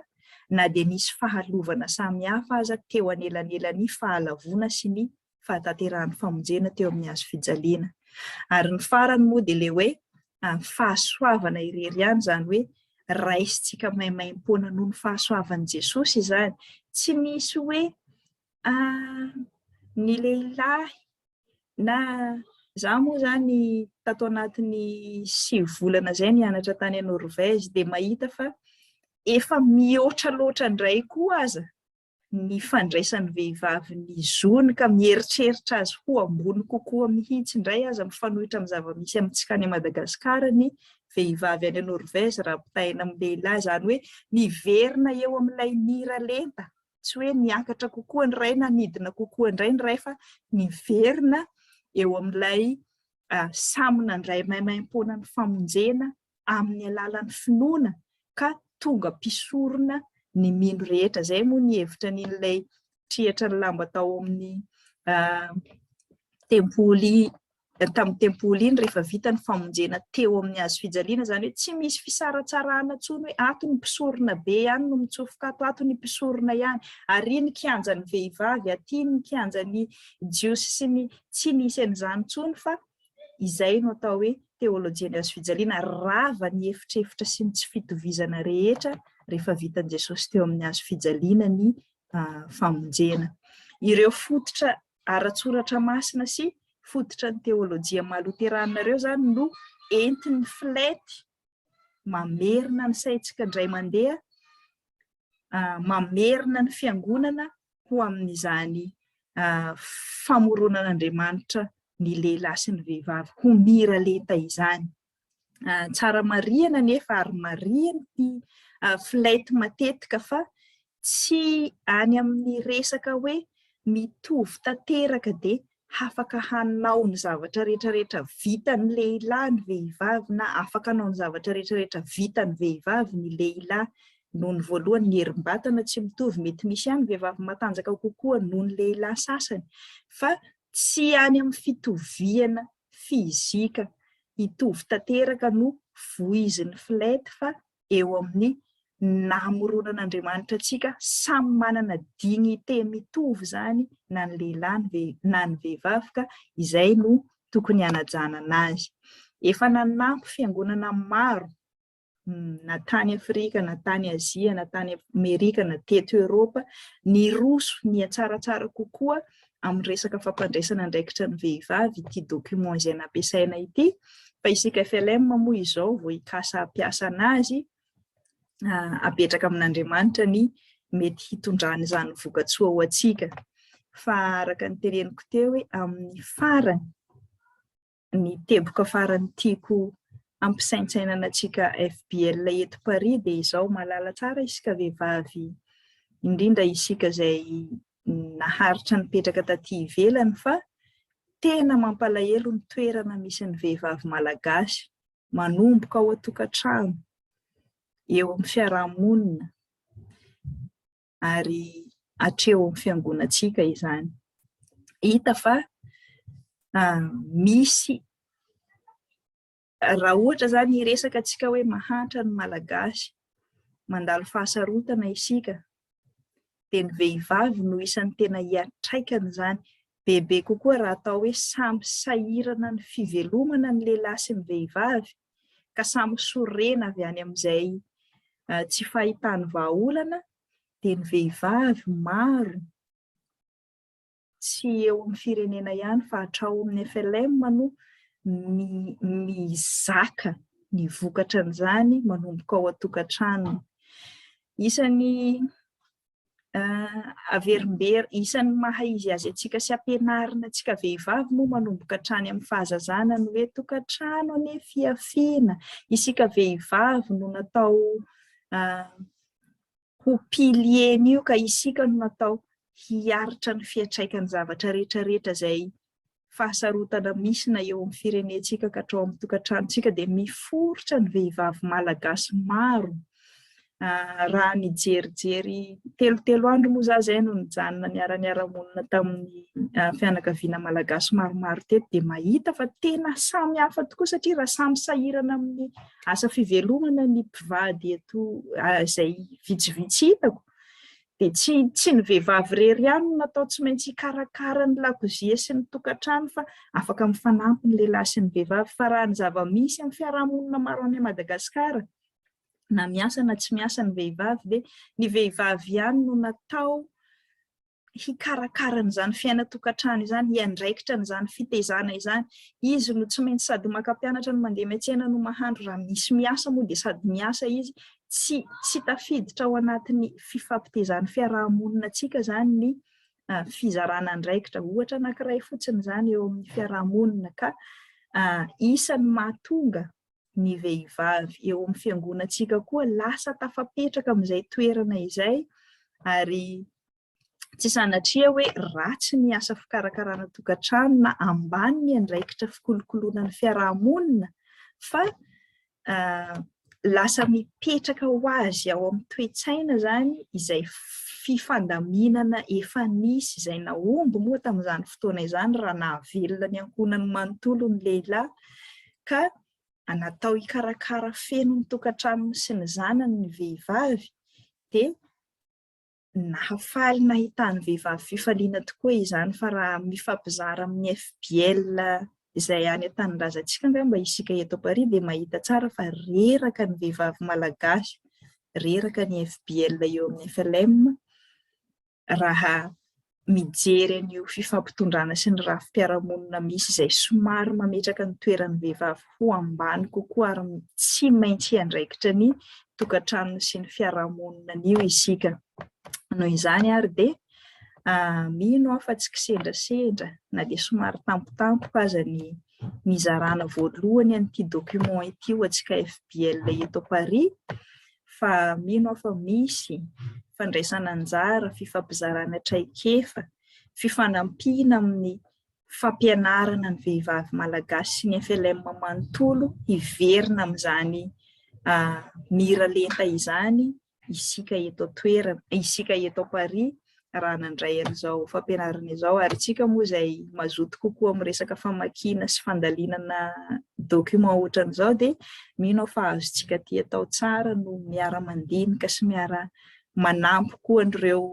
na dia nisy fahalovana samihafa aza teo anelanelan'ny fahalavoana sy ny fahatanterahan'ny famonjena teo amin'ny hazo fijaliana. Ary ny farany moa dia ilay hoe fahasoavana irery ihany, izany hoe raisintsika maimaimpoana noho ny fahasoavan'i Jesosy izany. Tsy nisy hoe ny lehilahy na izaho moa izany tato anatin'ny 9 volana izay nianatra tany Norvège dia mahita fa efa mihoatra loatra indray koa aza ny fandraisan'ny vehivavy ny zony ka mieritreritra azy ho ambony kokoa mihitsy indray aza mifanohitra amin'ny zava-misy amintsika any Madagasikara ny vehivavy any Norvège raha ampitahaina amin'ny lehilahy, izany hoe miverina eo amin'ilay miralenta tsy hoe niakatra kokoa ny iray na nidina kokoa indray ny iray fa niverina eo amin'ilay samy nandray maimaimpoana ny famonjena amin'ny alalan'ny finoana ka tonga mpisorona ny mino rehetra. Izay moa ny hevitra an'ilay triatra ny lamba tao amin'ny tempoly tamin'ny tempoly iny rehefa vita ny famonjena teo amin'ny hazo fijaliana, izany hoe tsy misy fisaratsarahana intsony hoe ato ny mpisorona be ihany no mitsofoka ato, ato ny mpisorona ihany, ary ny kianjan'ny vehivavy, aty ny kianjan'ny jiosy sy ny tsy nisy an'izany intsony fa izay no atao hoe teolojian'ny hazo fijaliana, rava ny efitrefitra sy ny tsy fitovizana rehetra rehefa vitan'i Jesosy teo amin'ny hazo fijaliana ny famonjena. Ireo fototra ara-tsoratra masina sy fototra ny teolojia maha loterana ireo izany no entin'ny FLET mamerina ny saintsika indray mandeha, mamerina ny fiangonana ho amin'izany famoronan'Andriamanitra ny lehilahy sy ny vehivavy ho miralenta izany. Tsara marihana anefa ary marihana ity flight matetika fa tsy any amin'ny resaka hoe mitovy tanteraka dia hafaka hanao ny zavatra rehetrarehetra vitan'ny lehilahy ny vehivavy na afaka hanao ny zavatra rehetrarehetra vitan'ny vehivavy ny lehilahy. Noho ny voalohany ny herim-batana tsy mitovy, mety misy ihany vehivavy matanjaka kokoa noho ny lehilahy sasany fa tsy any amin'ny fitoviana fizika hitovy tanteraka no voizin'ny FLET fa eo amin'ny namoronan'Andriamanitra antsika samy manana dignité mitovy izany na ny lehilahy na ny vehivavy ka izay no tokony hanajana anazy. Efa nanampy fiangonana maro na tany Afrika, na tany Azia, na tany Amerika, na teto Eoropa, niroso nihatsaratsara kokoa amin'ny resaka fampandraisana andraikitra ny vehivavy ity document izay nampiasaina ity, fa isika FLM moa izao vao hikasa hampiasa anazy, apetraka amin'Andriamanitra ny mety hitondrany izany vokatsoa ho antsika. Fa araka ny teneniko teo hoe amin'ny farany, ny teboka farany tiako hampisaintsainana antsika FBL eto Paris dia izao, mahalala tsara isika vehivavy, indrindra isika izay naharitra nipetraka taty ivelany fa tena mampalahelo ny toerana misy ny vehivavy malagasy, manomboka ao an-tokantrano, eo amin'ny fiarahamonina ary hatreo amin'ny fiangonantsika izany. Hita fa misy, raha ohatra izany hiresaka antsika hoe mahantra ny Malagasy, mandalo fahasarotana isika, dia ny vehivavy no isan'ny tena hiantraikany izany. Bebe kokoa raha atao hoe samy sahirana ny fivelomana ny lehilahy sy ny vehivavy ka samy sorena avy any amin'izay tsy fahitany vahaolana dia ny vehivavy maro tsy eo amin'ny firenena ihany fa hatrao amin'ny FLM no mizaka ny vokatran'izany manomboka ao an-tokantranony. Isan'ny averimbery, isan'ny maha izy azy antsika sy ampianarina antsika vehivavy moa manomboka hatrany amin'ny fahazazana ny hoe tokantrano anie fihafiana, isika vehivavy no natao ho pilier-n'io ka isika no natao hiaritra ny fiantraikan'ny zavatra rehetra rehetra izay fahasarotana misy na eo amin'ny firenentsika ka hatrao amin'ny tokantranontsika dia miforitra ny vehivavy malagasy maro. Raha nijerijery telotelo andro moa za izay no nijanona niara-niara-monina tamin'ny fianakaviana malagasy maromaro teto dia mahita fa tena samy hafa tokoa satria raha samy sahirana amin'ny asa fivelomana ny mpivady eto izay vitsivitsy hitako dia tsy tsy ny vehivavy irery ihany no natao tsy maintsy hikarakara ny lakozia sy ny tokantrano fa afaka mifanampy ny lehilahy sy ny vehivavy fa raha ny zava-misy amin'ny fiarahamonina maro any Madagasikara na miasa na tsy miasa ny vehivavy dia ny vehivavy ihany no natao hikarakara an'izany fiainan-tokantrano izany, hiandraikitra an'izany fitaizana izany. Izy no tsy maintsy sady maka mpianatra no mandeha miantsena no mahandro, raha misy miasa moa dia sady miasa izy. Tsy tsy tafiditra ao anatin'ny fifampitaizan'ny fiaraha-monina antsika izany ny fizarana andraikitra. Ohatra anankiray fotsiny izany eo amin'ny fiaraha-monina ka isan'ny mahatonga ny vehivavy eo amin'ny fiangonantsika koa lasa tafapetraka amin'izay toerana izay ary tsy sanatria hoe ratsy ny asa fikarakarana tokantrano na ambany ny andraikitra fikolokoloana ny fiarahamonina fa lasa mipetraka ho azy ao amin'ny toe-tsaina izany izay fifandaminana efa nisy izay nahomby moa tamin'izany fotoana izany raha nahavelona ny ankohonany manontolo ny lehilahy ka natao hikarakara feno ny tokantranony sy ny zanany ny vehivavy dia nahafaly nahitan'ny vehivavy fifaliana tokoa izany fa raha mifampizara amin'ny FBL izay any an-tanindrazantsika angamba isika eto Paris dia mahita tsara fa reraka ny vehivavy malagasy, reraka ny FBL eo amin'ny FLM raha mijery an'io fifampitondrana sy ny rafi-piarahamonina misy izay somary mametraka ny toeran'ny vehivavy ho ambany kokoa ary tsy maintsy hiandraikitra ny tokantranony sy ny fiarahamonina an'io isika. Noho izany ary dia mino aho fa tsy kisendrasendra na dia somary tampotampoka aza ny nizarana voalohany an'ity document ity ho antsika FBL eto Paris fa mino aho fa misy fandraisana anjara, fifampizarana traikefa, fifanampiana amin'ny fampianarana ny vehivavy malagasy sy ny FLM manontolo hiverina amin'izany miralenta izany isika eto an-toerana, isika eto Paris raha nandray an'izao fampianarana izao ary isika moa izay mazoto kokoa amin'ny resaka famakiana sy fandalinana document ohatran'izao dia mino aho fa azontsika aty atao tsara no miara-mandinika sy miara-manampy koa an'ireo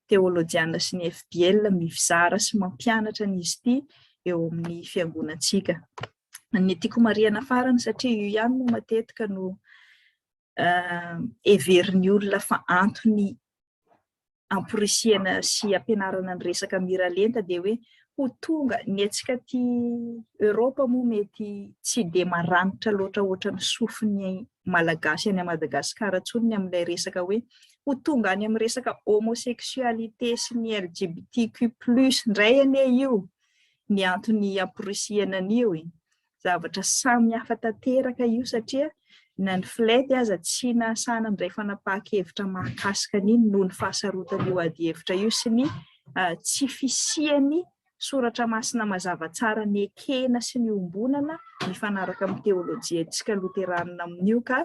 teolojiana sy ny FBL mizara sy mampianatra an'izy ity eo amin'ny fiangonantsika. Ny tiako marihana farany satria io ihany moa matetika no heverin'ny olona fa antony amporisihana sy ampianarana ny resaka miralenta dia hoe ho tonga ny antsika aty Eoropa moa mety tsy dia maranitra loatra ohatran'ny sofin'ny Malagasy any Madagasikara intsony ny amin'ilay resaka hoe ho tonga any amin'ny resaka homosexualité sy ny LGBTQ plus indray anie io ny antony amporisihana an'io e. Zavatra samy hafa tanteraka io satria na ny FLED aza tsy nahasahy nandray fanapahan-kevitra mahakasika an'iny noho ny fahasarotan'io adihevitra io sy ny tsy fisian'ny soratra masina mazava tsara nekena sy niombonana mifanaraka amin'ny teolojiantsika loteranina amin'io ka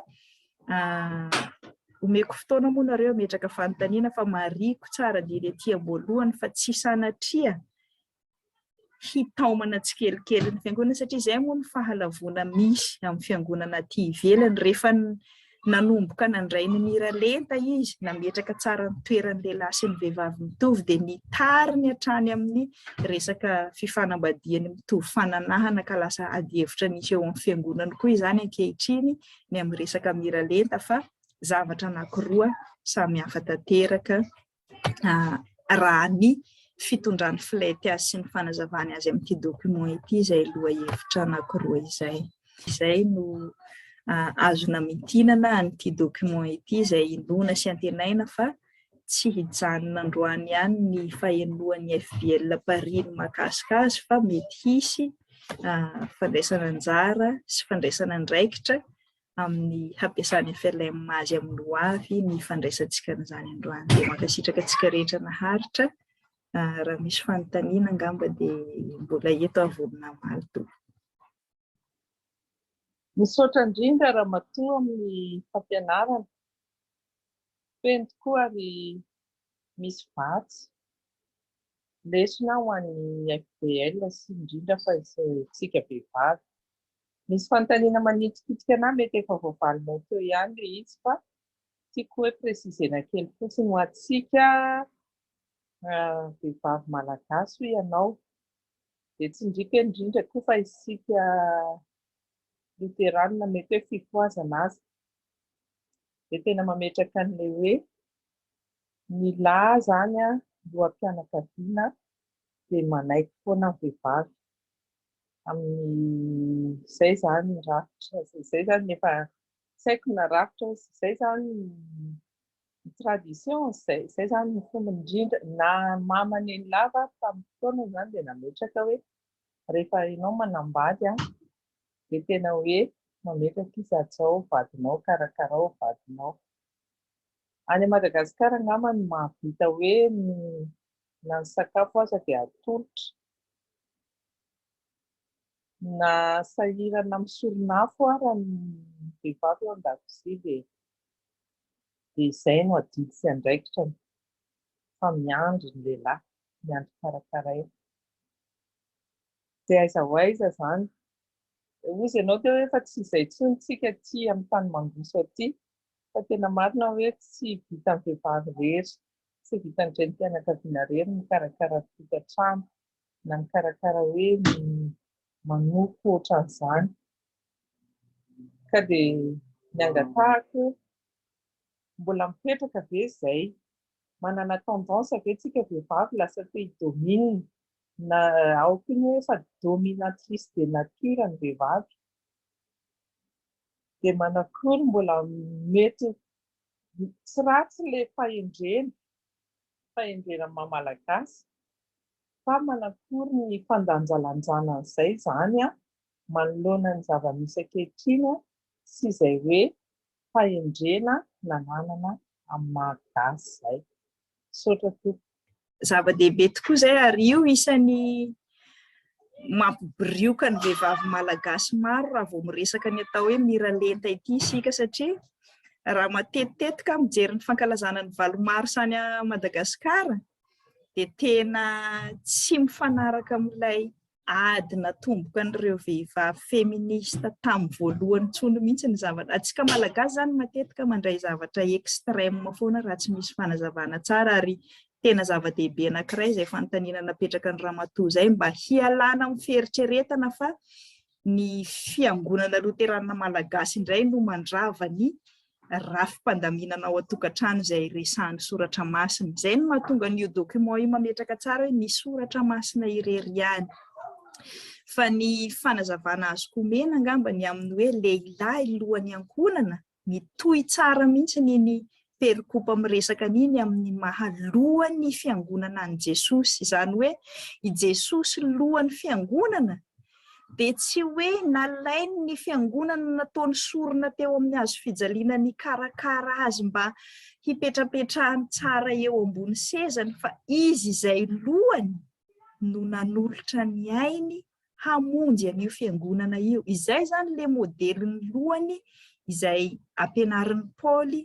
omeko fotoana moa nareo hametraka fanontaniana fa marihiko tsara dia ety am-boalohany fa tsy sanatria hitaomana tsikelikely ny fiangonana satria izay moa ny fahalavoana misy amin'ny fiangonana aty ivelany rehefa nanomboka nandray ny miralenta izy, nametraka tsara ny toeran'ny lehilahy sy ny vehivavy mitovy dia nitariny hatrany amin'ny resaka fifanambadiany mitovy fananahana ka lasa adihevitra misy eo amin'ny fiangonana koa izany ankehitriny ny amin'ny resaka miralenta fa zavatra anankiroa samy hafa tanteraka raha ny fitondran'ny FLET azy sy ny fanazavany azy amin'ity document ity izay lohahevitra anankiroa izay. Izay no azo namintinana an'ity document ity izay inoana sy antenaina fa tsy hijanona androany ihany ny fahenoan'ny FBL Paris ny mahakasika azy fa mety hisy fandraisana anjara sy fandraisana andraikitra amin'ny hampiasan'ny FLM azy amin'ny ho avy ny fandraisantsika an'izany androany. Dia mankasitraka antsika rehetra naharitra. Raha misy fanontaniana angamba dia mbola eto aho vonona hamaly tompoko. Misaotra indrindra Ramatoa amin'ny fampianarana. Feno tokoa ary misy vatsy. Lesona ho an'ny FBL sy indrindra fa isika vehivavy. Misy fanontaniana manitikitika anah mety efa voavalinao teo ihany ilay izy fa tiako hoe préciser-na kely fotsiny ho antsika vehivavy malagasy hoy ianao dia tsindriako hoe indrindra koa fa isika loteranina mety hoe fifohazana aza dia tena mametraka an'ilay hoe ny lahy izany loham-pianakaviana dia manaiky foana ny vehivavy amin'izay izany ny rafitra, izay izany efa tsy haiko na rafitra, izay izany ny tradition, izay izay izany ny fomba indrindra na mama neny lava ary tamin'ny fotoana izany dia nametraka hoe rehefa ianao manambady an, dia tena hoe mametraka izy hajao vadinao, karakarao vadinao. Any Madagasikara angamba no mahavita hoe na ny sakafo aza dia atolotra. Na sahirana misoron'afo ara ny vehivavy ao an-dakozia dia dia izay no adidy sy andraikitrany fa miandry ny lehilahy, miandry karakaraina. Dia aiza ho aiza izany? Hozy ianao teo hoe efa tsy izay intsony tsika aty amin'ny tany mandroso aty fa tena marina hoe tsy vitan'ny vehivavy irery, tsy vitan'ny renim-pianakaviana irery ny mikarakara tokantrano. na mikarakara hoe manoko ohatran'izany. Ka dia ny angatahako, mbola mipetraka ve izay? Manana tendance ve tsika vehivavy lasa te hi-domine? Na ao koa ny hoe efa dominatrice de nature ny vehivavy. Dia manakory mbola mety tsy ratsy ilay fahendrena, fahendrena maha malagasy fa manakory ny fandanjalanjana an'izay izany manoloana ny zava-misy ankehitriny sy izay hoe fahendrena nananana amin'ny maha gasy izay. Misaotra tompoko. Zava-dehibe tokoa izay ary io isan'ny mampibirioka ny vehivavy malagasy maro raha vao miresaka ny atao hoe miralenta ity isika satria raha matetitetika mijery ny fankalazana ny valo marsa any Madagasikara dia tena tsy mifanaraka amin'ilay ady natomboka an'ireo vehivavy feminista tamin'ny voalohany intsony mihitsy ny zavatra. Antsika Malagasy izany matetika mandray zavatra extrême foana raha tsy misy fanazavana tsara ary tena zava-dehibe anankiray izay fanontaniana napetraka ny ramatoa izay mba hialana amin'ny fieritreretana fa ny fiangonana loteranina malagasy indray no mandrava ny rafi-pandaminana ao an-tokantrano izay resahan'ny soratra masina. Izay no mahatonga an'io document io mametraka tsara hoe ny soratra masina irery ihany. Fa ny fanazavana azoko omena angamba ny amin'ny hoe lehilahy lohan'ny ankohonana, mitohy tsara mihitsy iny perikopa miresaka an'iny amin'ny maha lohan'ny fiangonana an'i Jesosy. Izany hoe i Jesosy lohan'ny fiangonana dia tsy hoe nalainy ny fiangonana nataony sorona teo amin'ny hazo fijaliana nikarakara azy mba hipetrapetrahany tsara eo ambony sezany fa izy izay lohany no nanolotra ny ainy hamonjy an'io fiangonana io. Izay izany ilay modelin'ny lohany izay ampianarin'i Paoly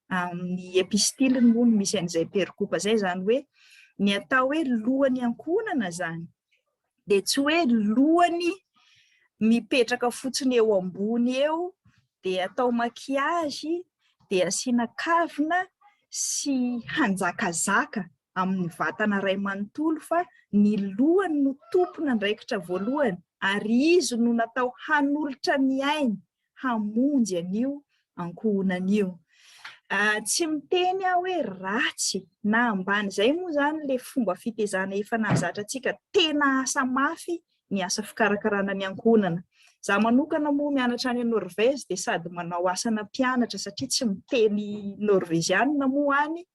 amin'ny epistiliny moa no misy an'izay perikopa izay, izany hoe ny atao hoe lohan'ny ankohonana izany dia tsy hoe lohany mipetraka fotsiny eo ambony eo dia atao maquillage, dia asiana kavina sy hanjakazaka amin'ny vatana iray manontolo fa ny lohany no tompon'andraikitra voalohany ary izy no natao hanolotra ny ainy hamonjy an'io ankohonana io. Tsy miteny aho hoe ratsy na ambany, izay moa izany ilay fomba fitezana efa nahazatra antsika, tena asa mafy ny asa fikarakarana ny ankohonana. Izaho manokana moa mianatra any Norvège dia sady manao asana mpianatra satria tsy miteny norvezianina moa any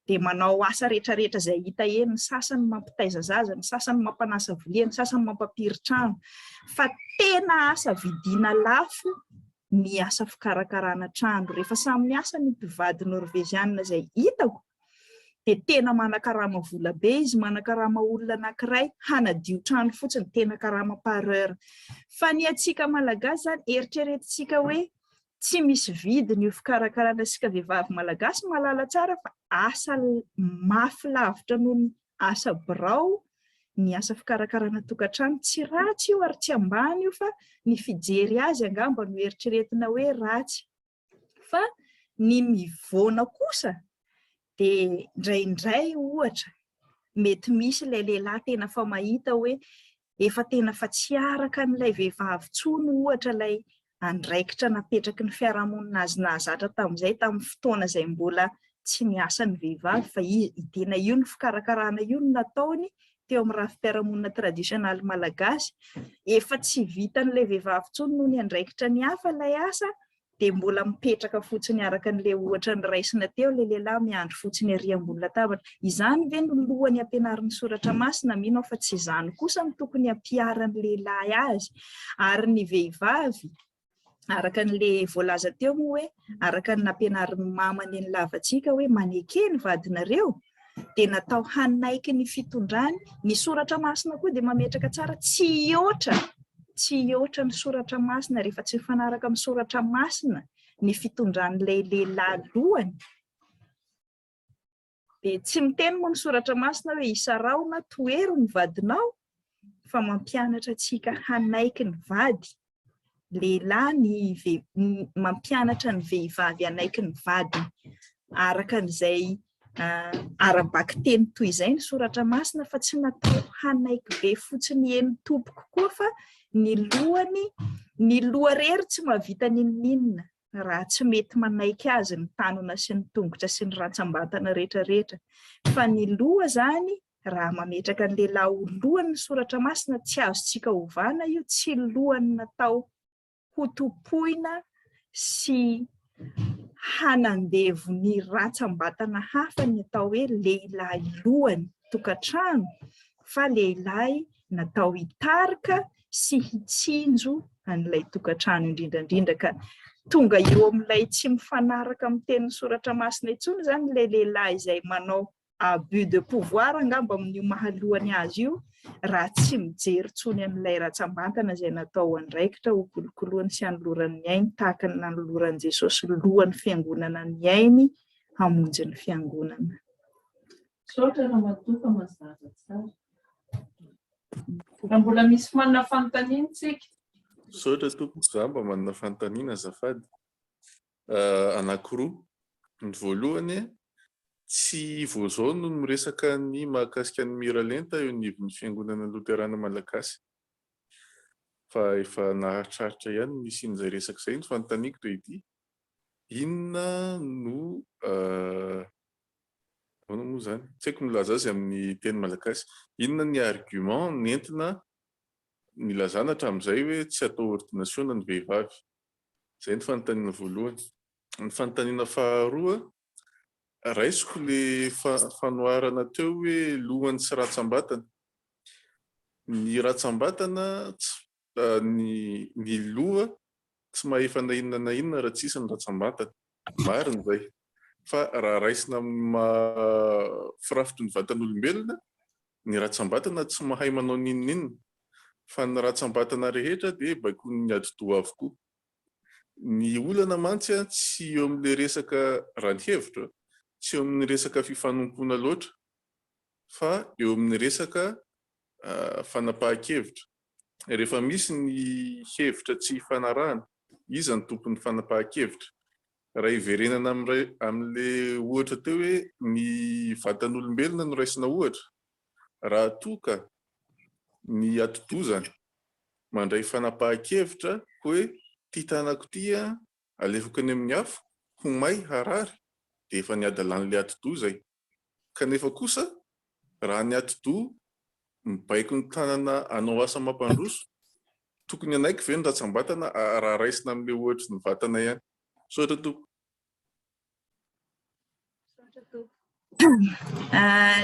dia manao asa rehetrarehetra izay hita eny, ny sasany mampitaiza zaza, ny sasany mampanasa vilia, ny sasany mampampiry trano. Fa tena asa vidiana lafo ny asa fikarakarana trano. Rehefa samy miasa ny mpivady norvezianina izay hitako dia tena manakarama vola be izy, manakarama olona anankiray hanadio trano fotsiny, tena karama par heure. Fa ny antsika Malagasy izany eritreretintsika hoe tsy misy vidiny io fikarakarana isika vehivavy Malagasy mahalala tsara fa asa mafy lavitra noho ny asa birao ny asa fikarakarana tokantrano. Tsy ratsy io ary tsy ambany io fa ny fijery azy angamba no eritreretina hoe ratsy. Fa ny mivoana kosa dia indraindray ohatra mety misy ilay lehilahy tena fa mahita hoe efa tena fa tsy araka an'ilay vehivavy intsony ohatra ilay andraikitra napetraky ny fiarahamonina azy nahazatra tamin'izay tamin'ny fotoana izay mbola tsy niasa ny vehivavy fa izy tena io ny fikarakarana io no nataony teo amin'ny rafi-piarahamonina tradisionaly malagasy. Efa tsy vitan'ilay vehivavy intsony noho ny andraikitra ny hafa ilay asa dia mbola mipetraka fotsiny araka an'ilay ohatra noraisina teo ilay lehilahy miandry fotsiny ery ambony latabatra. Izany ve no lohany ampianarin'ny soratra masina? Mino aho fa tsy izany kosa no tokony hampiharan'ny lehilahy azy. Ary ny vehivavy, araka an'ilay voalaza teo moa hoe araka ny nampianarin'ny mama nenilavantsika hoe maneke ny vadinareo, dia natao hanaiky ny fitondrany. Ny soratra masina koa dia mametraka tsara tsy hihoatra, tsy hihoatra ny soratra masina rehefa tsy mifanaraka amin'ny soratra masina ny fitondran'ilay lehilahy lohany. Dia tsy miteny moa ny soratra masina hoe isaraho na tohero ny vadinao fa mampianatra antsika hanaiky ny vady. Lehilahy ny mampianatra ny vehivavy hanaiky ny vadiny araka an'izay ara-bakiteny toy izay ny soratra masina fa tsy natao hanaiky be fotsiny eny tompoko koa fa ny lohany, ny loha rery tsy mahavita n'inon'inona raha tsy mety manaiky azy ny tanana sy ny tongotra sy ny rantsam-batana rehetra rehetra fa ny loha izany raha mametraka ny lehilahy ho lohany ny soratra masina tsy azontsika ovana io, tsy lohany natao hotompoina sy hanandevo ny rantsam-batana hafa ny atao hoe lehilahy lohany tokantrano fa lehilahy natao hitarika sy hitsinjo an'ilay tokantrano indrindra indrindra ka tonga eo amin'ilay tsy mifanaraka amin'ny tenin'ny soratra masina intsony izany ilay lehilahy izay manao abus de pouvoir angamba amin'io maha lohany azy io raha tsy mijery intsony an'ilay ratsambantana izay natao andraikitra ho kolokoloany sy hanolorany ny ainy tahaka ny nanoloran'i Jesosy lohan'ny fiangonana ny ainy hamonjy ny fiangonana. Misaotra Ramatoa fa mazava tsara. Raha mbola misy manana fanontaniana tsika. Misaotra tompoko, za mba manana fanontaniana azafady. Anankiroa. Ny voalohany, tsy vao izao no miresaka ny mahakasika ny miralenta eo anivon'ny Fiangonana Loterana Malagasy fa efa naharitraritra ihany ny nisian'izay resaka izay. Ny fanontaniako dia ity, inona no ahoana moa izany? Tsy haiko milaza azy amin'ny teny malagasy. Inona ny argument nentina nilazana hatramin'izay hoe tsy atao ordination ny vehivavy? Izay ny fanontaniana voalohany. Ny fanontaniana faharoa, raisiko le fanoharana teo hoe lohany sy ratsambatana. Ny ratsambatana tsy ny ny loha tsy mahefa na inona na inona raha tsisy ny ratsambatana. Marina izay. Fa raha raisina amin'ny maha firafitry ny vatan'olombelona, ny ratsambatana tsy mahay manao n'inon'inona fa ny ratsambatana rehetra dia baikoin'ny atidoha avokoa. Ny olana mantsy tsy eo amin'ilay resaka, raha ny hevitro, tsy eo amin'ny resaka fifanompoana loatra fa eo amin'ny resaka fanapahan-kevitra. Rehefa misy ny hevitra tsy ifanarahana. Iza no tompon'ny fanapahan-kevitra? Raha hiverenana amin'ilay ohatra teo hoe ny vatan'olombelona no raisina ohatra, raha toa ka ny atidozana mandray fanapahan-kevitra hoe ity tanako ity alefako any amin'ny afo, ho may, harary, dia efa ny hadalan'ilay atidoha izay. Kanefa kosa raha ny atidoha mibaiko ny tanana hanao asa mampandroso, tokony hanaiky ve ny ratsambatana raha raisina amin'ilay ohatry ny vatana ihany? Misaotra tompoko. Misaotra tompoko.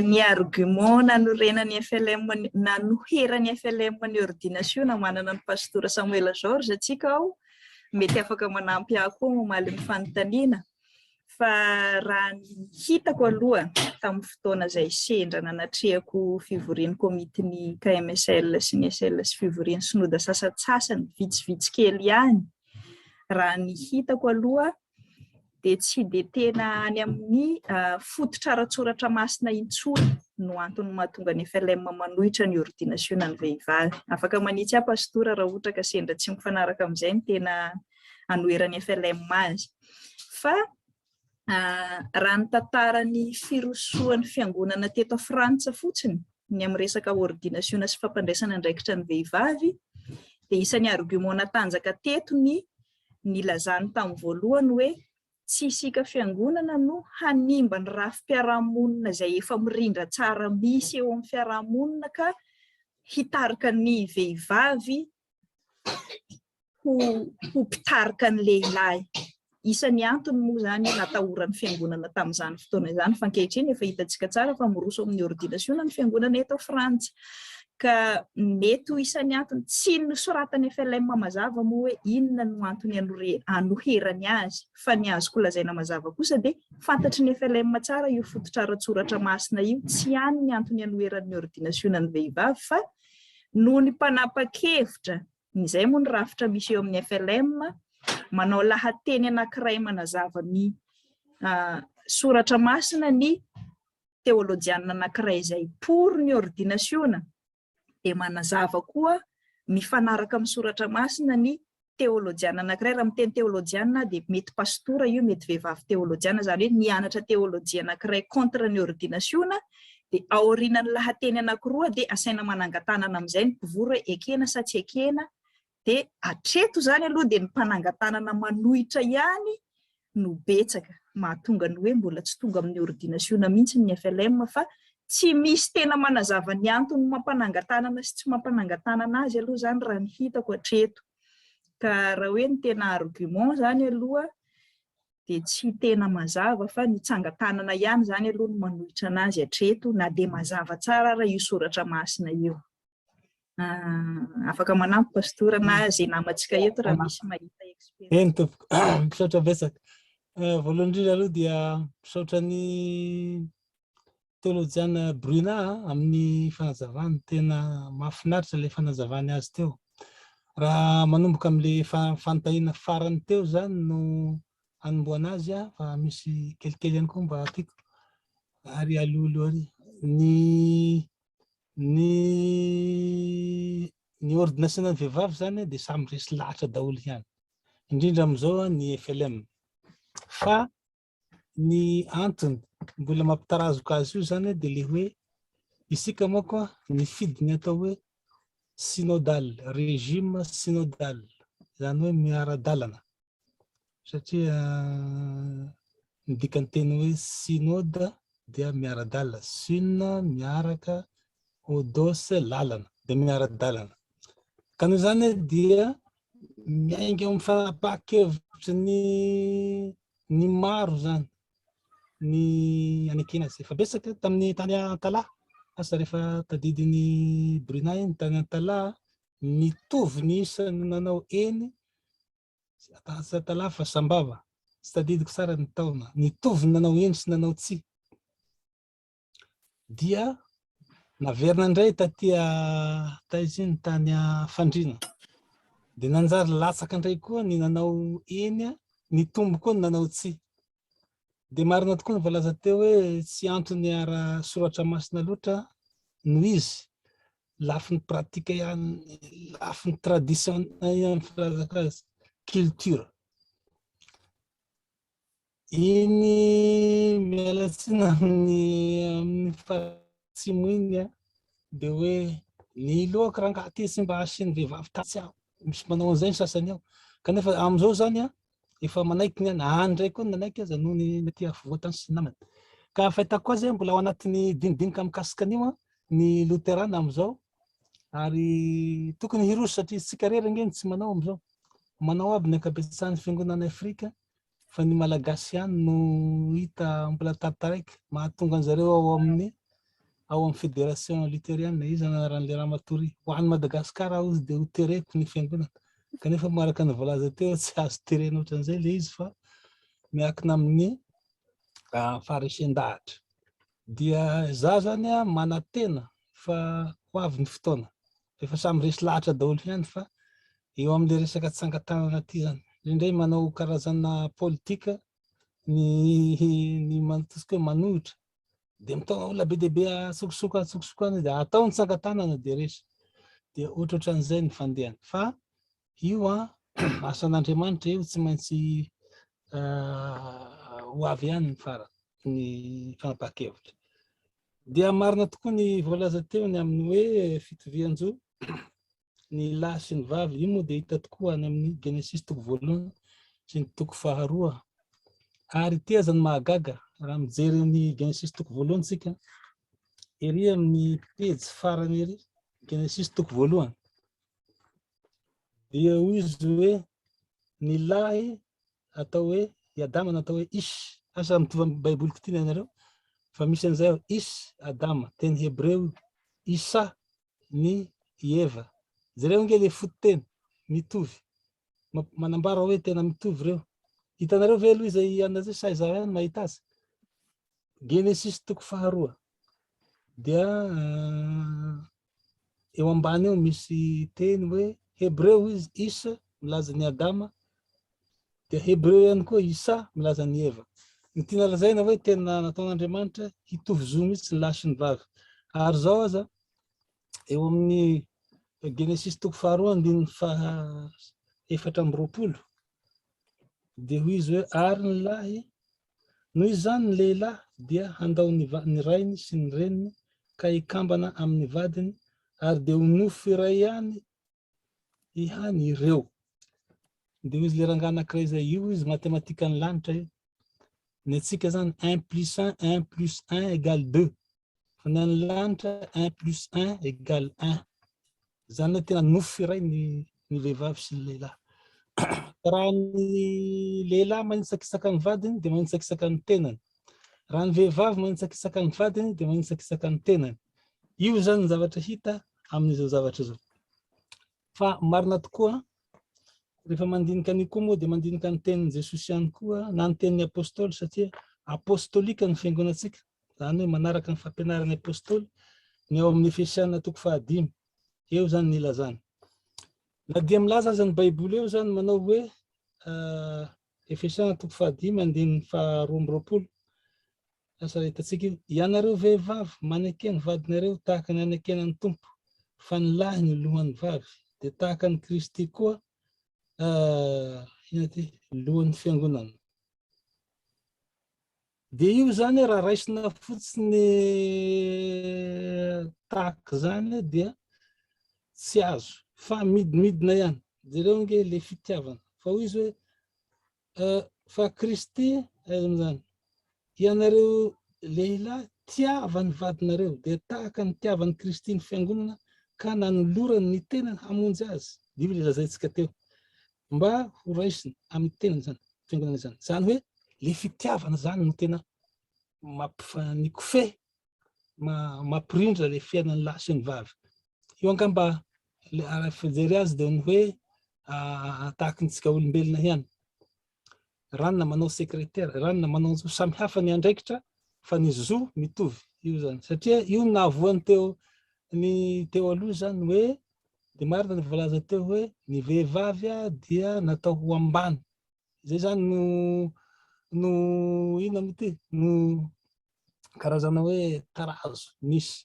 Ny argument nanorenan'ny FLM, nanoheran'ny FLM ny ordination manana ny Pastora Samuel Georges antsika ao, mety afaka manampy ahy koa mamaly ny fanontaniana. Fa raha ny hitako aloha tamin'ny fotoana izay sendra nanatrehako fivorian'ny komitin'ny KMSL sy ny SL sy fivorian'ny synoda sasantsasany vitsivitsy kely ihany, raha ny hitako aloha dia tsy dia tena any amin'ny fototra ara-tsoratra masina intsony no antony mahatonga ny FLM manohitra ny ordinasionan'ny vehivavy. Afaka manitsy ahy Pastora raha ohatra ka sendra tsy mifanaraka amin'izay ny tena anoheran'ny FLM azy. Fa raha ny tantaran'ny firosoan'ny fiangonana teto Frantsa fotsiny ny amin'ny resaka ordinasiona sy fampandraisana andraikitra ny vehivavy dia isan'ny argument natanjaka teto ny nilazany tamin'ny voalohany hoe tsy isika fiangonana no hanimba ny rafi-piarahamonina izay efa mirindra tsara misy eo amin'ny fiarahamonina ka hitarika ny vehivavy ho ho mpitarika ny lehilahy. Isan'ny antony moa izany natahoran'ny fiangonana tamin'izany fotoana izany fa ankehitriny efa hitantsika tsara fa miroso amin'ny ordinasiona ny fiangonana eto Frantsa. Ka mety ho isan'ny antony tsy nosoratan'ny FLM mazava moa hoe inona no antony anoherany azy fa ny azoko lazaina mazava kosa dia fantatry ny FLM tsara io fototra ara-tsoratra masina io, tsy any ny antony anoheran'ny ordinasiona ny vehivavy fa noho ny mpanapa-kevitra Izay moa ny rafitra misy eo amin'ny FLM, manao lahateny anankiray manazava ny soratra masina ny teolojianina anankiray izay pour ny ordinasiona, dia manazava koa mifanaraka amin'ny soratra masina ny teolojiana anankiray. Raha miteny teolojiana dia mety pastora io, mety vehivavy teolojiana, izany hoe nianatra teolojia anankiray contre ny ordinasiona, dia aorianan'ny lahateny anankiroa dia asaina manangan-tanana amin'izay ny mpivory hoe ekena sa tsy ekena, dia hatreto izany aloha dia ny mpanangan-tanana manohitra ihany no betsaka, mahatonga ny hoe mbola tsy tonga amin'ny ordinasiona mihitsy ny FLM fa tsy misy tena manazava ny antony mampanangan-tanana sy tsy mampanangan-tanana azy aloha izany raha ny hitako hatreto. Ka raha hoe ny tena argument izany aloha dia tsy tena mazava fa ny tsangan-tanana ihany izany aloha no manohitra anazy hatreto na dia mazava tsara ara io soratra masina io. Afaka manampy pastora na izay namantsika eto raha misy mahita expérience. Eny tompoko, misaotra betsaka. Voalohany indrindra aloha dia misaotra ny Teolojiana Bruna amin'ny fanazavany, tena mahafinaritra ilay fanazavany azy teo. Raha manomboka amin'ilay fanontaniana farany teo izany no hanombohana azy fa misy kelikely ihany koa mba tiako ary alohaloha ary. Ny ny ny ordination-n'ny vehivavy izany dia samy resy lahatra daholo ihany, indrindra amin'izao ny FLM. Fa Ny antony mbola mampitarazoka azy io izany dia ilay hoe isika manko nifidy ny atao hoe synodal, régime synodal, izany hoe miara-dalana satria ny dikan'ny teny hoe synode dia miara-dalana, syn miaraka, odos lalana, dia miara-dalana. Ka noho izany dia miainga eo amin'ny fanapahan-kevitry ny ny maro izany ny anekena azy. Efa betsaka tamin'ny tany Antalaha, asa rehefa tadidin'i Bruna iny, tany Antalaha nitovy ny isan'ny nanao eny, tsy Antalaha fa Sambava, tsy tadidiko tsara ny taona, nitovy ny nanao eny sy nanao tsia. Dia naverina indray taty taiza iny tany Fandriana. Dia nanjary latsaka indray koa ny nanao eny, nitombo koa ny nanao tsia. Dia marina tokoa ny voalaza teo hoe tsy antony ara-soratra masina loatra no izy, lafiny pratique ihany, lafiny tradition ihany filazako azy. culture. Iny miala tsiny amin'ny amin'ny fatsimo iny a, dia hoe ny lohako rangahy ty tsy mba asian'ny vehivavy tatsy aho. Misy manao an'izay ny sasany ao. Kanefa amin'izao zany a, efa manaiky ny any, any indray koa nanaiky aza noho ny aty afovoantany sy ny namany. Ka fahitako azy mbola ao anatin'ny dinidinika mikasika an'io a, ny loterana amin'izao ary tokony hiroso satria isika irery ange no tsy manao amin'izao. Manao aby ny ankabetsahan'ny fiangonana Afrika fa ny Malagasy ihany no hita mbola taritaraiky mahatonga an'zareo ao amin'ny ao amin'ny fédération luthérienne. Iza ny anaran'ilay ramatoa ry? Ho an'i Madagasikara aho izy dia ho tereko ny fiangonana. Kanefa moa araka ny voalaza teo tsy azo terena ohatran'izay ilay izy fa miankina amin'ny faharesen-dahatra. Dia za zany manantena fa ho avy ny fotoana. Efa samy resy lahatra daholo ihany fa eo amin'ilay resaka tsangan-tanana ity zany. Indraindray manao karazana politika ny ny ataontsika hoe manohitra dia mitaona olona be dia be atsokosoko atsokosoko any dia atao ny tsangan-tanana dia resy. Dia ohatrohatran'izay ny fandehany. Fa io an asan'Andriamanitra io tsy maintsy ho avy ihany ny farany ny fanapahan-kevitra. Dia marina tokoa ny voalaza teo ny amin'ny hoe fitovian-jo ny lahy sy ny vavy. Io moa dia hita tokoa any amin'ny Genesisy toko voalohany sy ny toko faharoa. Ary ity aza no mahagaga, raha mijery ny Genesisy toko voalohany tsika, ery amin'ny pejy farany ery, Genesisy toko voalohany, dia hoy izy hoe ny lahy atao hoe i Adama natao hoe Ish. Asa mitovy amin'ny Baiboliko ity ny anareo, fa misy an'izay ao, Ish Adama, teny hebreo io. Isa ny i Eva. Jereo ange le fototeny, mitovy. Manambara hoe tena mitovy ireo. Hitanareo ve aloha izay anona izay sa izaho ihany mahita azy? Genesisy toko faharoa. Dia eo ambany eo misy teny hoe hebreo izy Isa milaza ny Adama dia hebreo ihany koa Isa milaza ny Eva. Ny tiana lazaina hoe tena nataon'Andriamanitra hitovy zo mihitsy ny lahy sy ny vavy. Ary izao aza eo amin'ny Genesisy toko faharoa andininy faha 24 dia hoy izy hoe ary ny lahy Noho izany ny lehilahy dia handao ny ny rainy sy ny reniny ka hikambana amin'ny vadiny ary dia ho nofo iray ihany ihany ireo. Dia hoy izy le rangahy anankiray izay, io izy matematikan'ny lanitra io. Ny antsika zany un plus un, un plus un égale deux. Fa ny an'ny lanitra un plus un égale un. Izany hoe tena nofo iray ny ny vehivavy sy ny lehilahy. Raha ny lehilahy manitsakitsaka ny vadiny dia manitsakitsaka ny tenany. Raha ny vehivavy manitsakitsaka ny vadiny dia manitsakitsaka ny tenany. Io izany ny zavatra hita amin'izao zavatra izao. Fa marina tokoa, rehefa mandinika an'io koa moa dia mandinika ny tenin'i Jesosy ihany koa na ny tenin'ny apôstôly satria apôstôlika ny fiangonantsika. Izany hoe manaraka ny fampianaran'ny Apostoly ny ao amin'ny Efesiana toko fahadimy. Eo izany ny ilazany. Na dia milaza aza ny Baiboly eo izany manao hoe uh, Efesiana toko fahadimy andininy faharoa amby roapolo. Asa raha hitantsika io. Ianareo vehivavy, maneke ny vadinareo tahaka ny anekena ny Tompo, fa ny lahy no lohan'ny vavy, dia tahaka an'i Kristy koa uh, inona ty? Lohan'ny fiangonana. Dia io izany raha raisina fotsiny tahaka izany dia tsy azo fa midimidina ihany. Jereo ange le fitiavana. Fa hoy izy hoe fa Kristy aiza moa izany? Ianareo lehilahy tiava ny vadinareo dia tahaka ny tiavan'i Kristy ny fiangonana ka nanolorany ny tenany hamonjy azy. Io ilay lazaintsika teo. Mba ho raisina amin'ny tenany izany fiangonana izany. Izany hoe le fitiavana izany no tena mampifanikofehy, mampirindra le fiainan'ny lahy sy ny vavy. Io angamba raha fijery azy dia ny hoe tahaky ny tsika olombelona ihany. Ranona manao secrétaire, ranona manao zo, samy hafa ny andraikitra fa ny zo mitovy io zany. Satria io no nahavoan'ny teo ny teo aloha zany hoe dia marina ny voalaza teo hoe ny vehivavy dia natao ho ambany. Izay zany no no inona moa ity? No karazana hoe tarazo nisy.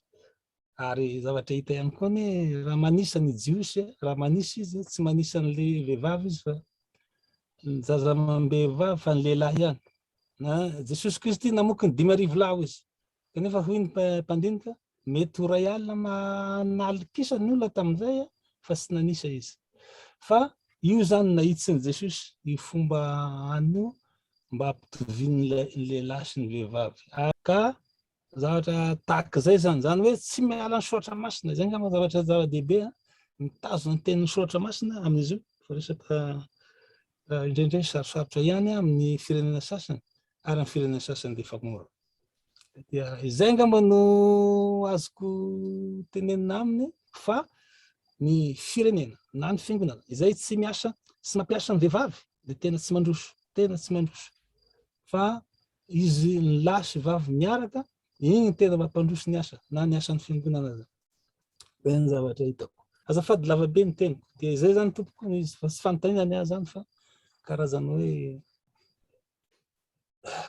Ary zavatra hita ihany koa anie raha manisa ny Jiosy, raha manisa izy tsy manisa an'ilay vehivavy izy fa. ny zaza amam-behivavy fa ny lehilahy ihany. Na Jesosy Kristy namoky ny 5000 lahy izy. Kanefa hoy ny mpandinika, mety ho iray alina aman'alin-kisa ny olona tamin'izay fa tsy nanisa izy. Fa io izany nahitsin'i Jesosy io fomba anio mba hampitoviany ny lehilahy sy ny vehivavy. Ka zavatra tahaka izay izany, izany hoe tsy miala ny soratra masina, izay angamba zavatra zava-dehibe, mitazona ny tenin'ny soratra masina amin'izy io, fa resaka indraindray sarosarotra ihany amin'ny firenena sasany, ary amin'ny firenena sasany dia efa mora. Dia izay angamba no azoko tenenina aminy fa ny firenena na ny fiangonana izay tsy miasa sy mampiasa ny vehivavy dia tena tsy mandroso, tena tsy mandroso. Fa izy ny lahy sy vavy miaraka, iny no tena mampandroso ny asa na ny asan'ny fiangonana aza. Izay ny zavatra hitako. Azafady lava be ny teniko. Dia izay zany tompoko no izy fa tsy fanontaniana ny ahy zany fa karazana hoe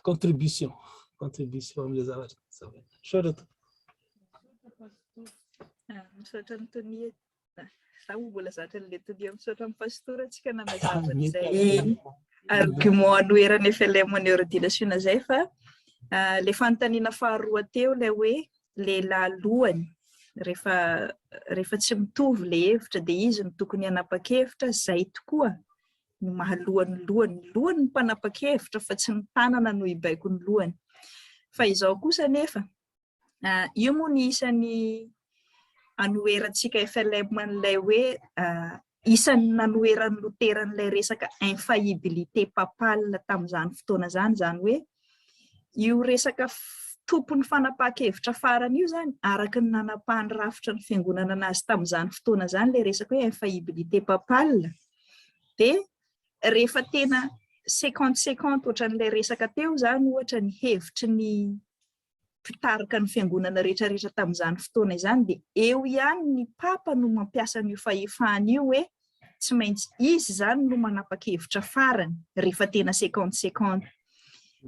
contribution, contribution amin'ilay zavatra. Misaotra tompoko. Misaotra ny tonia. Za moa mbola zatra an'ilay tonia misaotra amin'ny pastora antsika nanazava an'izay argument anoheran'ny FLM ny ordination izay fa ilay fanontaniana faharoa teo ilay hoe lehilahy lohany rehefa rehefa tsy mitovy ilay hevitra dia izy no tokony hanapa-kevitra, izay tokoa no maha lohany lohany, ny lohany no mpanapa-kevitra fa tsy ny tanana no hibaiko ny lohany. Fa izao kosa anefa, Io moa ny isan'ny anoherantsika FLM an'ilay hoe isan'ny nanoheran'i Lotera an'ilay resaka infaillibilité papale tamin'izany fotoana izany, izany hoe io resaka tompon'ny fanapahan-kevitra farany io izany, araka ny nanapahan'ny rafitra ny fiangonana anazy tamin'izany fotoana izany ilay resaka hoe infaillibilité papale dia rehefa tena 50-50 ohatran'ilay resaka teo izany ohatra ny hevitry ny mpitarika ny fiangonana rehetra rehetra tamin'izany fotoana izany dia eo ihany ny papa no mampiasa an'io fahefana io hoe tsy maintsy izy izany no manapa-kevitra farany rehefa tena 50-50.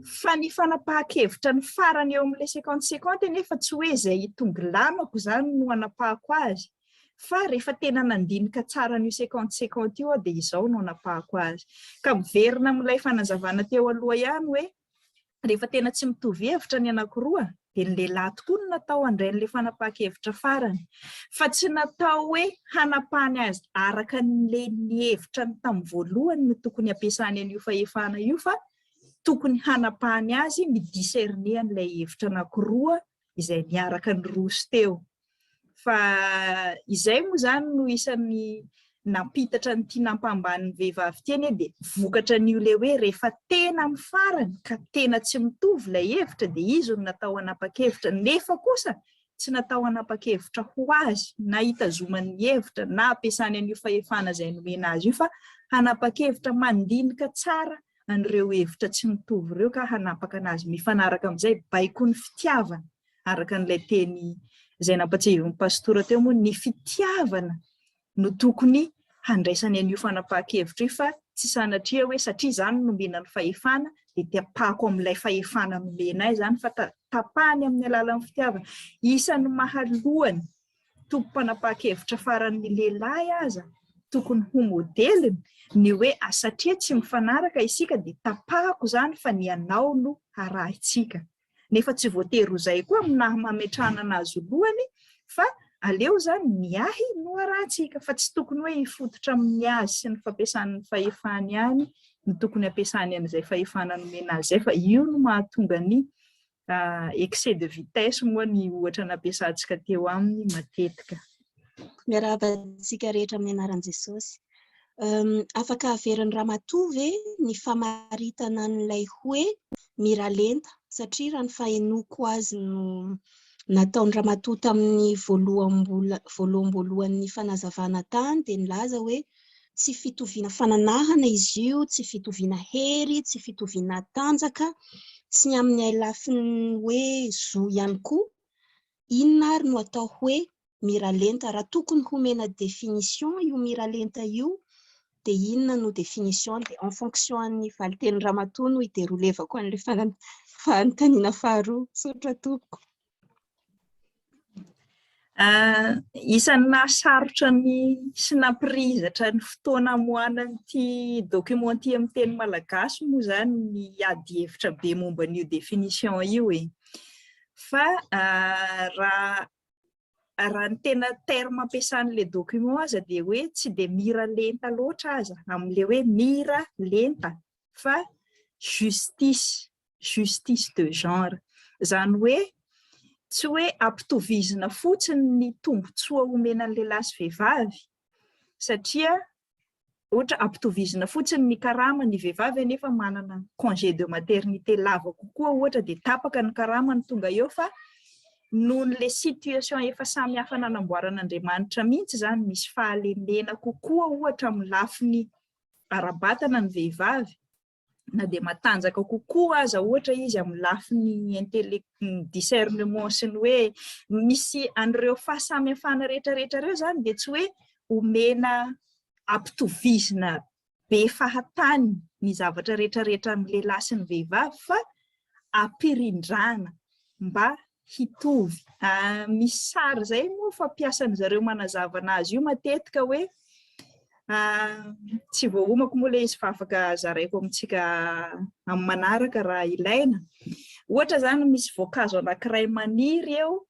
Fa ny fanapahan-kevitra ny farany eo amin'ilay 50-50 anefa tsy hoe izay hitongilanako izany no hanapahako azy fa rehefa tena nandinika tsara an'io 50-50 io aho dia izao no hanapahako azy. Ka miverina amin'ilay fanazavana teo aloha ihany hoe rehefa tena tsy mitovy hevitra ny anankiroa dia ny lehilahy tokoa no natao handray an'ilay fanapahan-kevitra farany fa tsy natao hoe hanapahany azy araka an'ilay nihevitra ny tamin'ny voalohany no tokony hampiasany an'io fahefana io fa tokony hanapahany azy mi-discerner an'ilay hevitra anankiroa izay niaraka niroso teo. Fa izay moa izany no isan'ny nampitatra an'ity nampambany ny vehivavy ity anie dia vokatra an'io ilay hoe rehefa tena amin'ny farany ka tena tsy mitovy ilay hevitra dia izy no natao hanapa-kevitra nefa kosa tsy natao hanapa-kevitra ho azy na hitazomany ny hevitra na hampiasany an'io fahefana izay nomena azy io fa hanapa-kevitra mandinika tsara an'ireo hevitra tsy mitovy ireo ka hanapaka anazy mifanaraka amin'izay baikon'ny fitiavana araka an'ilay teny izay nampatsiahivin'ny pastora teo moa ny fitiavana no tokony handraisany an'io fanapahan-kevitra io fa tsy sanatria hoe satria izany no nomena ny fahefana dia tapahako amin'ilay fahefana nomena ahy izany fa tapahany amin'ny alalan'ny fitiavana. Isan'ny mahalohany tompom-panapahan-kevitra farany ny lehilahy aza tokony ho modeliny ny hoe satria tsy mifanaraka isika dia tapahako izany fa ny anao no harahintsika. Nefa tsy voatery ho izay koa amin'ny naha mametrahana anazy ho lohany fa aleo izany ny ahy no harahintsika fa tsy tokony hoe hifototra amin'ny azy sy ny fampiasany ny fahefany ihany no tokony hampiasany an'izay fahefana nomena azy izay fa io no mahatonga ny excès de vitesse moa ny ohatra nampiasantsika teo aminy matetika. Miarahaba antsika rehetra amin'ny anaran'i Jesosy. Afaka averin'i Ramatoa ve ny famaritana an'ilay hoe miralenta satria raha ny fahenoako azy no nataon'i Ramatoa tamin'ny voaloham-boalohan'ny fanazavana tany dia nilaza hoe tsy fitoviana fananahana izy io, tsy fitoviana hery, tsy fitoviana tanjaka, tsy ny amin'ny lafiny hoe zo ihany koa. Inona ary no atao hoe miralenta? Raha tokony homena définition io miralenta io dia inona no définition-ny? Dia en fonction an'ny valin-tenin'i Ramatoa no hi-deroulevako an'ilay fanontaniana faharoa. Misaotra tompoko. Isan'ny nahasarotra ny sy nampirizatra ny fotoana amoahana an'ity document ity amin'ny teny malagasy moa izany ny ady hevitra be momba an'io définition io e. Fa raha raha ny tena terme ampiasan'ilay document aza dia hoe tsy dia mira lenta loatra aza amin'ilay hoe mira lenta fa justice, justice de genre. Izany hoe tsy hoe ampitovizina fotsiny ny tombontsoa omena ny lehilahy sy vehivavy satria ohatra ampitovizina fotsiny ny karama, ny vehivavy anefa manana congé de maternité lava kokoa ohatra dia tapaka ny karamany tonga eo fa noho n'ilay situation efa samy hafa nanamboaran'Andriamanitra mihitsy izany, misy fahalemena kokoa ohatra amin'ny lafiny ara-batana ny vehivavy na dia matanjaka kokoa aza ohatra izy amin'ny lafiny intellect, discernement sy ny hoe misy an'ireo fahasamihafana rehetrarehetra ireo izany dia tsy hoe omena ampitovizina be fahatany ny zavatra rehetrarehetra amin'ny lehilahy sy ny vehivavy fa ampirindrana mba hitovy. Misy sary izay moa fampiasan'ny zareo manazava anazy io matetika hoe tsy voaomako moa ilay izy fa afaka zaraiko amintsika amin'ny manaraka raha ilaina. Ohatra izany misy voankazo anankiray maniry eo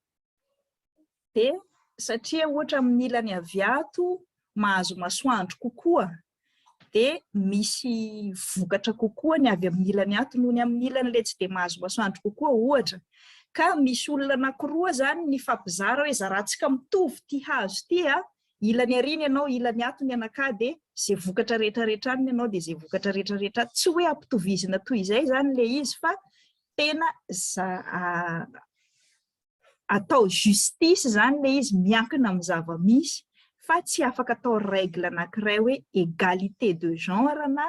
dia satria ohatra amin'ny ilany avy ato mahazo masoandro kokoa dia misy vokatra kokoa ny avy amin'ny ilany ato noho ny amin'ny ilany ilay tsy dia mahazo masoandro kokoa ohatra. Ka misy olona anankiroa izany nifampizara hoe zarantsika mitovy ity hazo ity a, ilany ary ny anao, ilany ato ny anakahy dia izay vokatra rehetrarehetra any ny anao dia izay vokatra rehetrarehetra ato. Tsy hoe ampitovizina toy izay izany ilay izy fa tena atao justice izany ilay izy miankina amin'ny zava-misy fa tsy afaka atao règle anankiray hoe égalité de genre na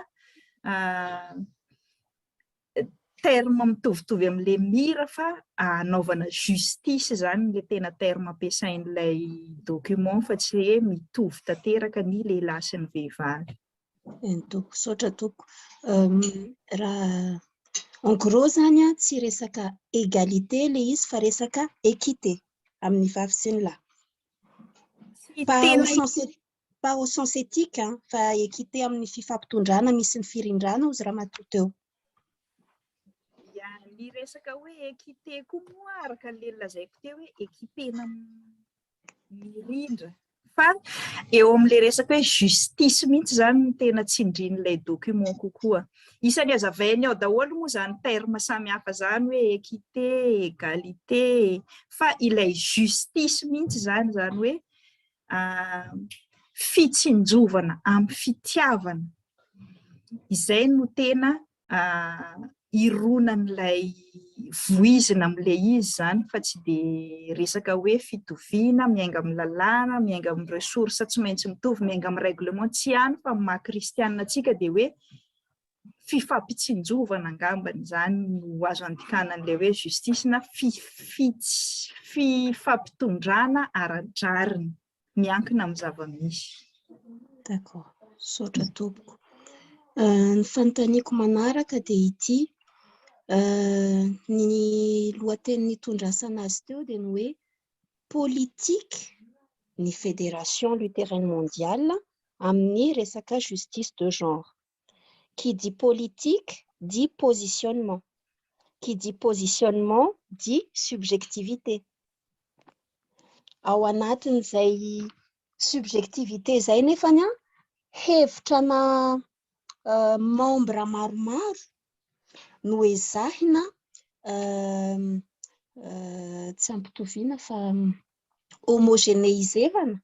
terme mitovitovy amin'ilay mira fa anaovana justice izany ilay tena terme ampiasain'ilay document fa tsy hoe mitovy tanteraka ny lehilahy sy ny vehivavy. Eny tompoko, misaotra tompoko. Raha en gros izany an, tsy resaka égalité ilay izy fa resaka équité amin'ny vavy sy ny lahy. Pas au sens, pas au sens éthique an, fa équité amin'ny fifampitondrana misy ny firindrana hozy ramatoa teo. Ya, ny resaka hoe équité koa moa araka an'ilay nolazaiko teo hoe équité-na mirindra fa eo amin'ilay resaka hoe justice mihitsy izany no tena tsindrin'ilay document kokoa. Isan'ny hazavainy ao daholo moa izany terme samihafa izany hoe équité, égalité, fa ilay justice mihitsy izany, izany hoe fitsinjovana amin'ny fitiavana, izay no tena ironan'ilay voizina amin'ilay izy izany fa tsy dia resaka hoe fitoviana miainga amin'ny lalàna, miainga amin'ny ressources tsy maintsy mitovy, miainga amin'ny règlement, tsy any fa amin'ny maha kristianina antsika dia hoe fifampitsinjovana angambany izany no azo andikana an'ilay hoe justice na fifampitondrana ara-drariny miankina amin'ny zava-misy. D'accord, misaotra tompoko. Ny fanontaniako manaraka dia ity, ny lohateny nitondrasana azy teo dia ny hoe politique ny Fédération Luthérienne Mondiale amin'ny resaka justice de genre. Qui dit politique dit positionnement. Qui dit positionnement dit subjectivité. Ao anatin'izay subjectivité izay nefany an, hevitra na membre maromaro no ezahina tsy ampitoviana fa homogénéisevana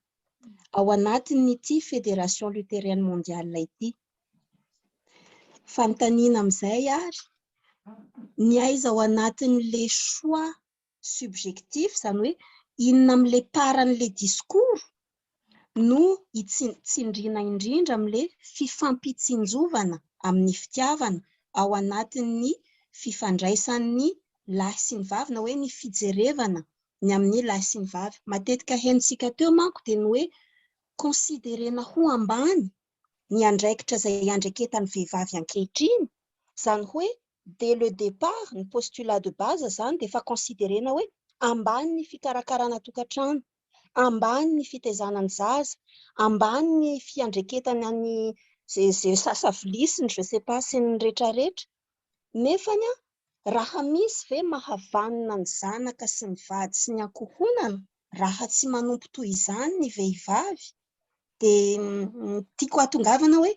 ao anatin'ity Fédération Luthérienne Mondiale ity. Fanontaniana amin'izay ary, ny aiza ao anatin'ilay choix subjectif, izany hoe inona amin'ilay part-n'ilay discours no tsindriana indrindra amin'ilay fifampitsinjovana amin'ny fitiavana ao anatin'ny fifandraisan'ny lahy sy ny vavy na hoe ny fijerevana ny amin'ny lahy sy ny vavy. Matetika henontsika teo manko dia ny hoe considérena ho ambany ny andraikitra izay iandraiketan'ny vehivavy ankehitriny, izany hoe dès le départ ny postulat de base izany dia efa considérena hoe ambany ny fikarakarana tokantrano, Ambany ny fitaizana ny zaza, ambany ny fiandreketana ny ze ze sasa vilisiny je sais pas sy ny retraretra. Nefany an, raha misy ve mahavanona ny zanaka sy ny vady sy ny ankohonana raha tsy manompo toy izany ny vehivavy? Dia ny tiako hahatongavana hoe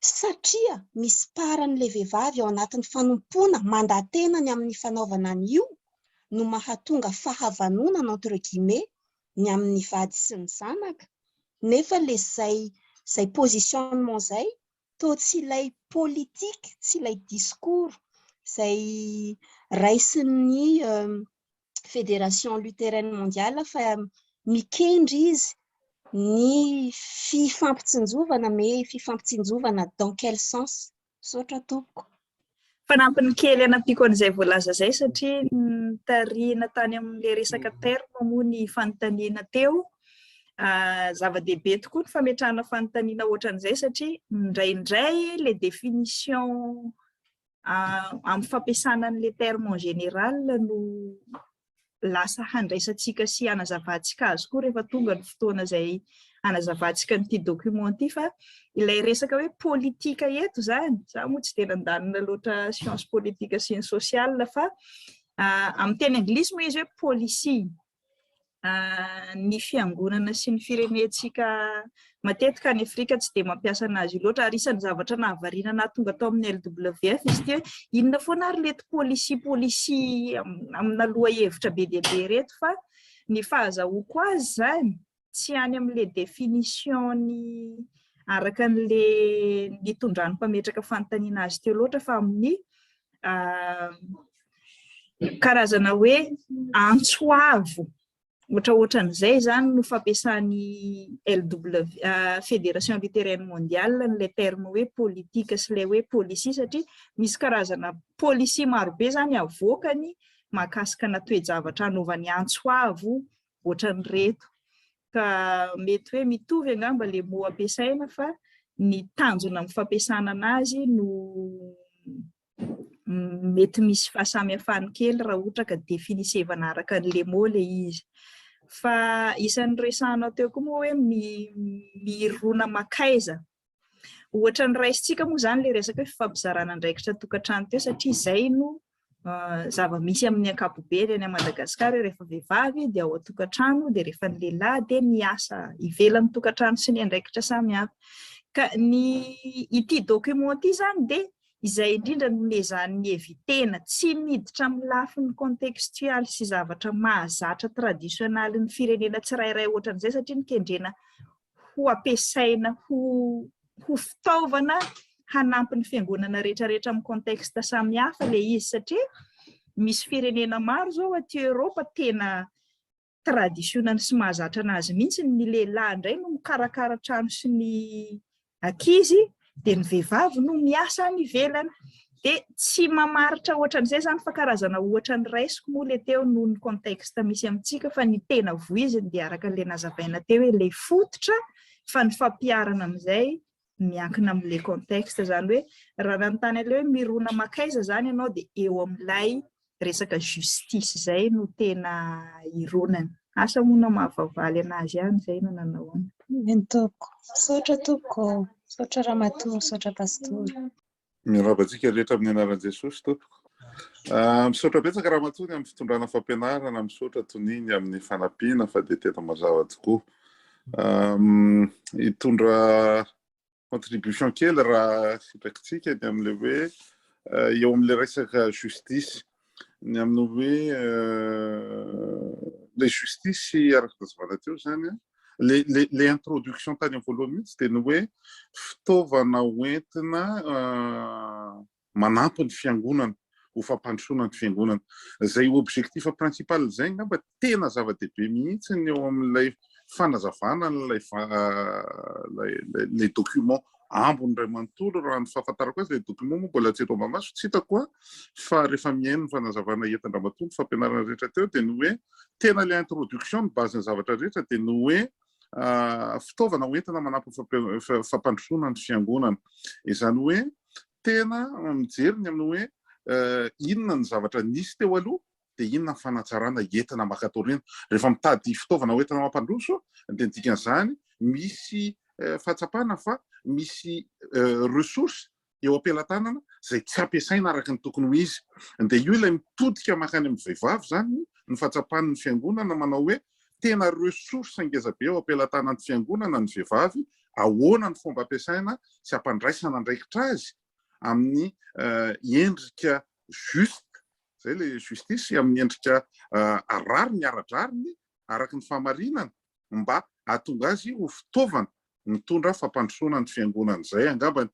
satria misy part-n'ilay vehivavy ao anatin'ny fanompoana mandatena ny amin'ny fanaovana an'io no mahatonga fahavanonana entre guillemets ny amin'ny vady sy ny zanaka, nefa le zay zay positionnement zay toa tsy ilay politique, tsy ilay discours zay raisin'ny Fédération Luthérienne Mondiale fa mikendry izy ny fifampitsinjovana mais fifampitsinjovana dans quel sens? Misaotra tompoko. Fanampiny kely anampiako an'izay voalaza izay satria nitarihina tany amin'ilay resaka terme moa ny fanontaniana teo. Zava-dehibe tokoa ny fametrahana fanontaniana ohatran'izay satria indraindray ilay définition amin'ny fampiasana an'ilay terme en général no lasa handraisantsika sy hanazavantsika azy koa rehefa tonga ny fotoana izay hanazavantsika an'ity document ity. Fa ilay resaka hoe politika eto izany, za moa tsy dia nandalina loatra science politique sy ny sociale, fa amin'ny teny anglisy moa izy hoe policy. Ny fiangonana sy ny firenentsika matetika any Afrika tsy dia mampiasa anazy io loatra, ary isan'ny zavatra nahavariana nahatonga tao amin'ny LWF izy ity hoe inona foana ary reto policy policy amina lohahevitra be dia be reto. Fa ny fahazahoako azy izany tsy any amin'ilay définition ny araka an'ilay nitondran'ny mpametraka fanontaniana azy teo loatra, fa amin'ny karazana hoe antso avo ohatraohatran'izay izany no fampiasan'ny LW, Fédération Luthérienne Mondiale, n'ilay terme hoe politique sy ilay hoe policy, satria misy karazana policy marobe izany avoakany mahakasika na toe-javatra anaovany antso avo ohatran'ireto, ka mety hoe mitovy angamba ilay mot ampiasaina fa ny tanjona amin'ny fampiasana anazy no mety misy fahasamihafany kely raha ohatra ka définisevana araka an'ilay mot ilay izy. Fa isan'ny resahanao teo koa moa hoe mirona makaiza. Ohatra ny raisintsika moa izany ilay resaka hoe fifampizarana andraikitra tokantrano teo, satria izay no zava-misy amin'ny ankapobeny any Madagasikara, hoe rehefa vehivavy dia ao an-tokantrano, dia rehefa ny lehilahy dia miasa ivelan'ny tokantrano sy ny andraikitra samihafa. Ka ny ity document ity izany dia izay indrindra no nezahany évitena, tsy miditra amin'ny lafiny contextuel sy zavatra mahazatra traditionnel ny firenena tsirairay ohatran'izay, satria nikendrena ho ampiasaina ho fitaovana hanampy ny fiangonana rehetrarehetra amin'ny contexte samihafa ilay izy, satria misy firenena maro izao aty Eoropa tena traditionnel sy mahazatra anazy mihitsy, ny lehilahy indray no mikarakara trano sy ny ankizy, dia ny vehivavy no miasa any ivelany. Dia tsy mamaritra ohatran'izay izany, fa karazana ohatra ny raisiko moa ilay teo noho ny contexte misy amintsika, fa ny tena voiziny dia araka an'ilay nazavaina teo hoe ilay fototra, fa ny fampiharana amin'izay miankina amin'ilay contexte. Izany hoe raha nanontany an'ilay hoe mirona makaiza izany ianao, dia eo amin'ilay resaka justice izay no tena ironany. Asa moa na mahavaovaly anazy ihany izay na nanao ahoana. Eny tompoko. Misaotra tompoko. Misaotra ramatoa, misaotra pastora. Miarahaba antsika rehetra amin'ny anaran'i Jesosy tompoko. Misaotra betsaka ramatoa ny amin'ny fitondrana fampianarana, misaotra Tonia ny amin'ny fanampiana fa dia tena mazava tokoa. Hitondra contribution kely raha sitrakitsika ny amin'ilay hoe eo amin'ilay resaka justice, ny amin'ny hoe ilay justice araka ny nazavana teo izany an, le le le introduction tany amin'ny voalohany mihitsy dia ny hoe fitaovana hoentina manampy ny fiangonana ho fampandrosoana ny fiangonana. Izay objectif principal izay angamba tena zava-dehibe mihitsy ny eo amin'ilay fanazavana an'ilay ilay document ambony iray manontolo. Raha ny fahafantarako azy, ilay document moa mbola tsy eto ambamaso, tsy hitako fa rehefa mihaino ny fanazavana entin-dRamatoa, ny fampianarana rehetra teo, dia ny hoe tena ilay introduction ny base ny zavatra rehetra dia ny hoe fitaovana hoentina manampy fampandrosoana ny fiangonana. Izany hoe tena mijery ny amin'ny hoe inona ny zavatra nisy teo aloha. dia inona ny fanatsarana entina maka ato aoriana. Rehefa mitady fitaovana hoentina mampandroso dia ny dikan'izany misy fahatsapana fa misy ressource eo am-pelatanana izay tsy ampiasaina araka ny tokony ho izy. Dia io ilay mitodika mankany amin'ny vehivavy izany ny fahatsapan'ny fiangonana manao hoe tena ressource ngeza be eo am-pelatanan'ny fiangonana ny vehivavy, ahoana ny fomba ampiasaina sy ampandraisana andraikitra azy amin'ny endrika juste, izay ilay justice, amin'ny endrika rariny, ara-drariny, araka ny fahamarinana mba hahatonga azy ho fitaovana mitondra fampandrosoana ny fiangonana. Izay angambany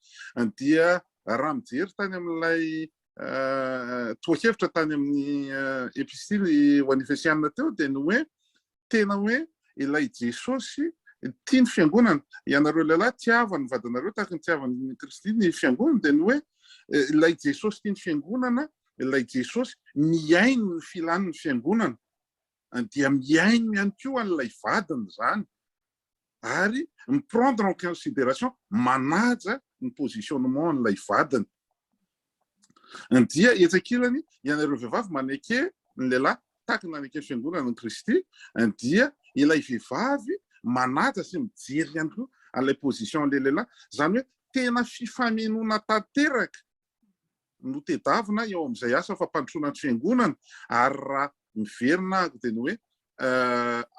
dia raha mijery tany amin'ilay toa-kevitra tany amin'ny epistily ho an'ny Efesianina teo dia ny hoe tena hoe ilay Jesosy tia ny fiangonana. Ianareo lehilahy tiava ny vadinareo tahaka ny tiavan'i Kristy ny fiangonana dia ny hoe ilay Jesosy tia ny fiangonana, ilay Jesosy mihaino ny filan'ny fiangonana dia mihaino ihany koa an'ilay vadiny izany ary mi-prendre en considération, manaja ny positionnement an'ilay vadiny. Dia etsy ankilany, ianareo vehivavy maneke ny lehilahy tahaka ny naneke ny fiangonana an'i Kristy, dia ilay vehivavy manaja sy mijery ihany koa an'ilay position an'ilay lehilahy. Izany hoe tena fifamenoana tanteraka no tedavina eo amin'izay asa fampandrosoana ny fiangonana. Ary raha miverina aho dia ny hoe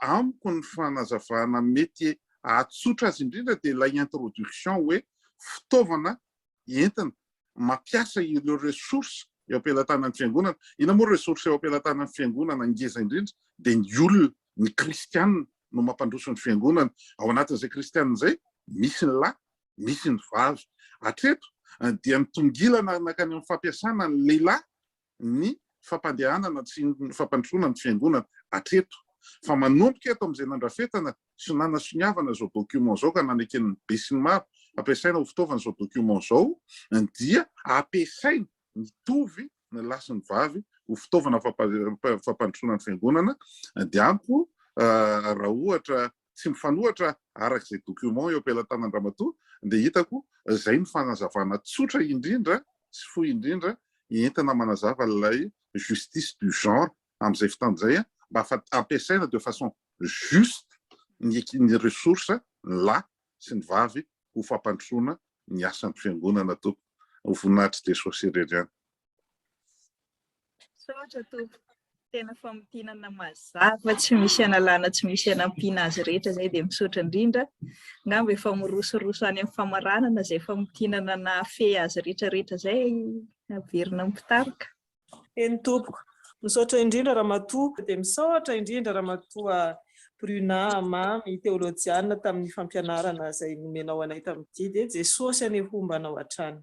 amiko ny fanazavana mety ahatsotra azy indrindra dia ilay introduction hoe fitaovana entina mampiasa ireo ressources eo am-pelatanan'ny fiangonana. Inona moa ressources eo am-pelatanan'ny fiangonana ngeza indrindra? Dia ny olona, ny kristianina no mampandroso ny fiangonana. Ao anatin'izay kristianina izay misy ny lahy, misy ny vavy. Hatreto dia nitongilana nankany amin'ny fampiasana ny lehilahy ny fampandehanana sy ny fampandrosoana ny fiangonana hatreto. Fa manomboka eto amin'izay nandrafetana sy nanasoniavana izao document izao ka naneken'ny besinimaro ampiasaina ho fitaovana izao document izao dia ampiasaina mitovy ny lahy sy ny vavy ho fitaovana fampandrosoana ny fiangonana. Dia amiko raha ohatra tsy mifanohatra araka izay document eo am-pelatanàn-dRamatoa dia hitako izay no fanazavana tsotra indrindra sy fohy indrindra entina manazava ilay justice du genre amin'izay fotoana izay mba ampiasaina de façon juste ny ny ressource ny lahy sy ny vavy ho fampandrosoana ny asan'ny fiangonana tompoko. Ho voninahitr'i Jesosy irery ihany. Misaotra tompoko. Tena famintinana mazava tsy misy analana tsy misy anampiana azy rehetra izay dia misaotra indrindra. Angamba efa mirosoroso any amin'ny famaranana izay famintinana nahafehy azy rehetra rehetra izay averina amin'ny mpitarika. Eny tompoko. Misaotra indrindra ramatoa. Dia misaotra indrindra ramatoa Bruna Mamy teolojiana tamin'ny fampianarana izay nomenao anay tamin'ity. Dia Jesosy anie homba anao hatrany.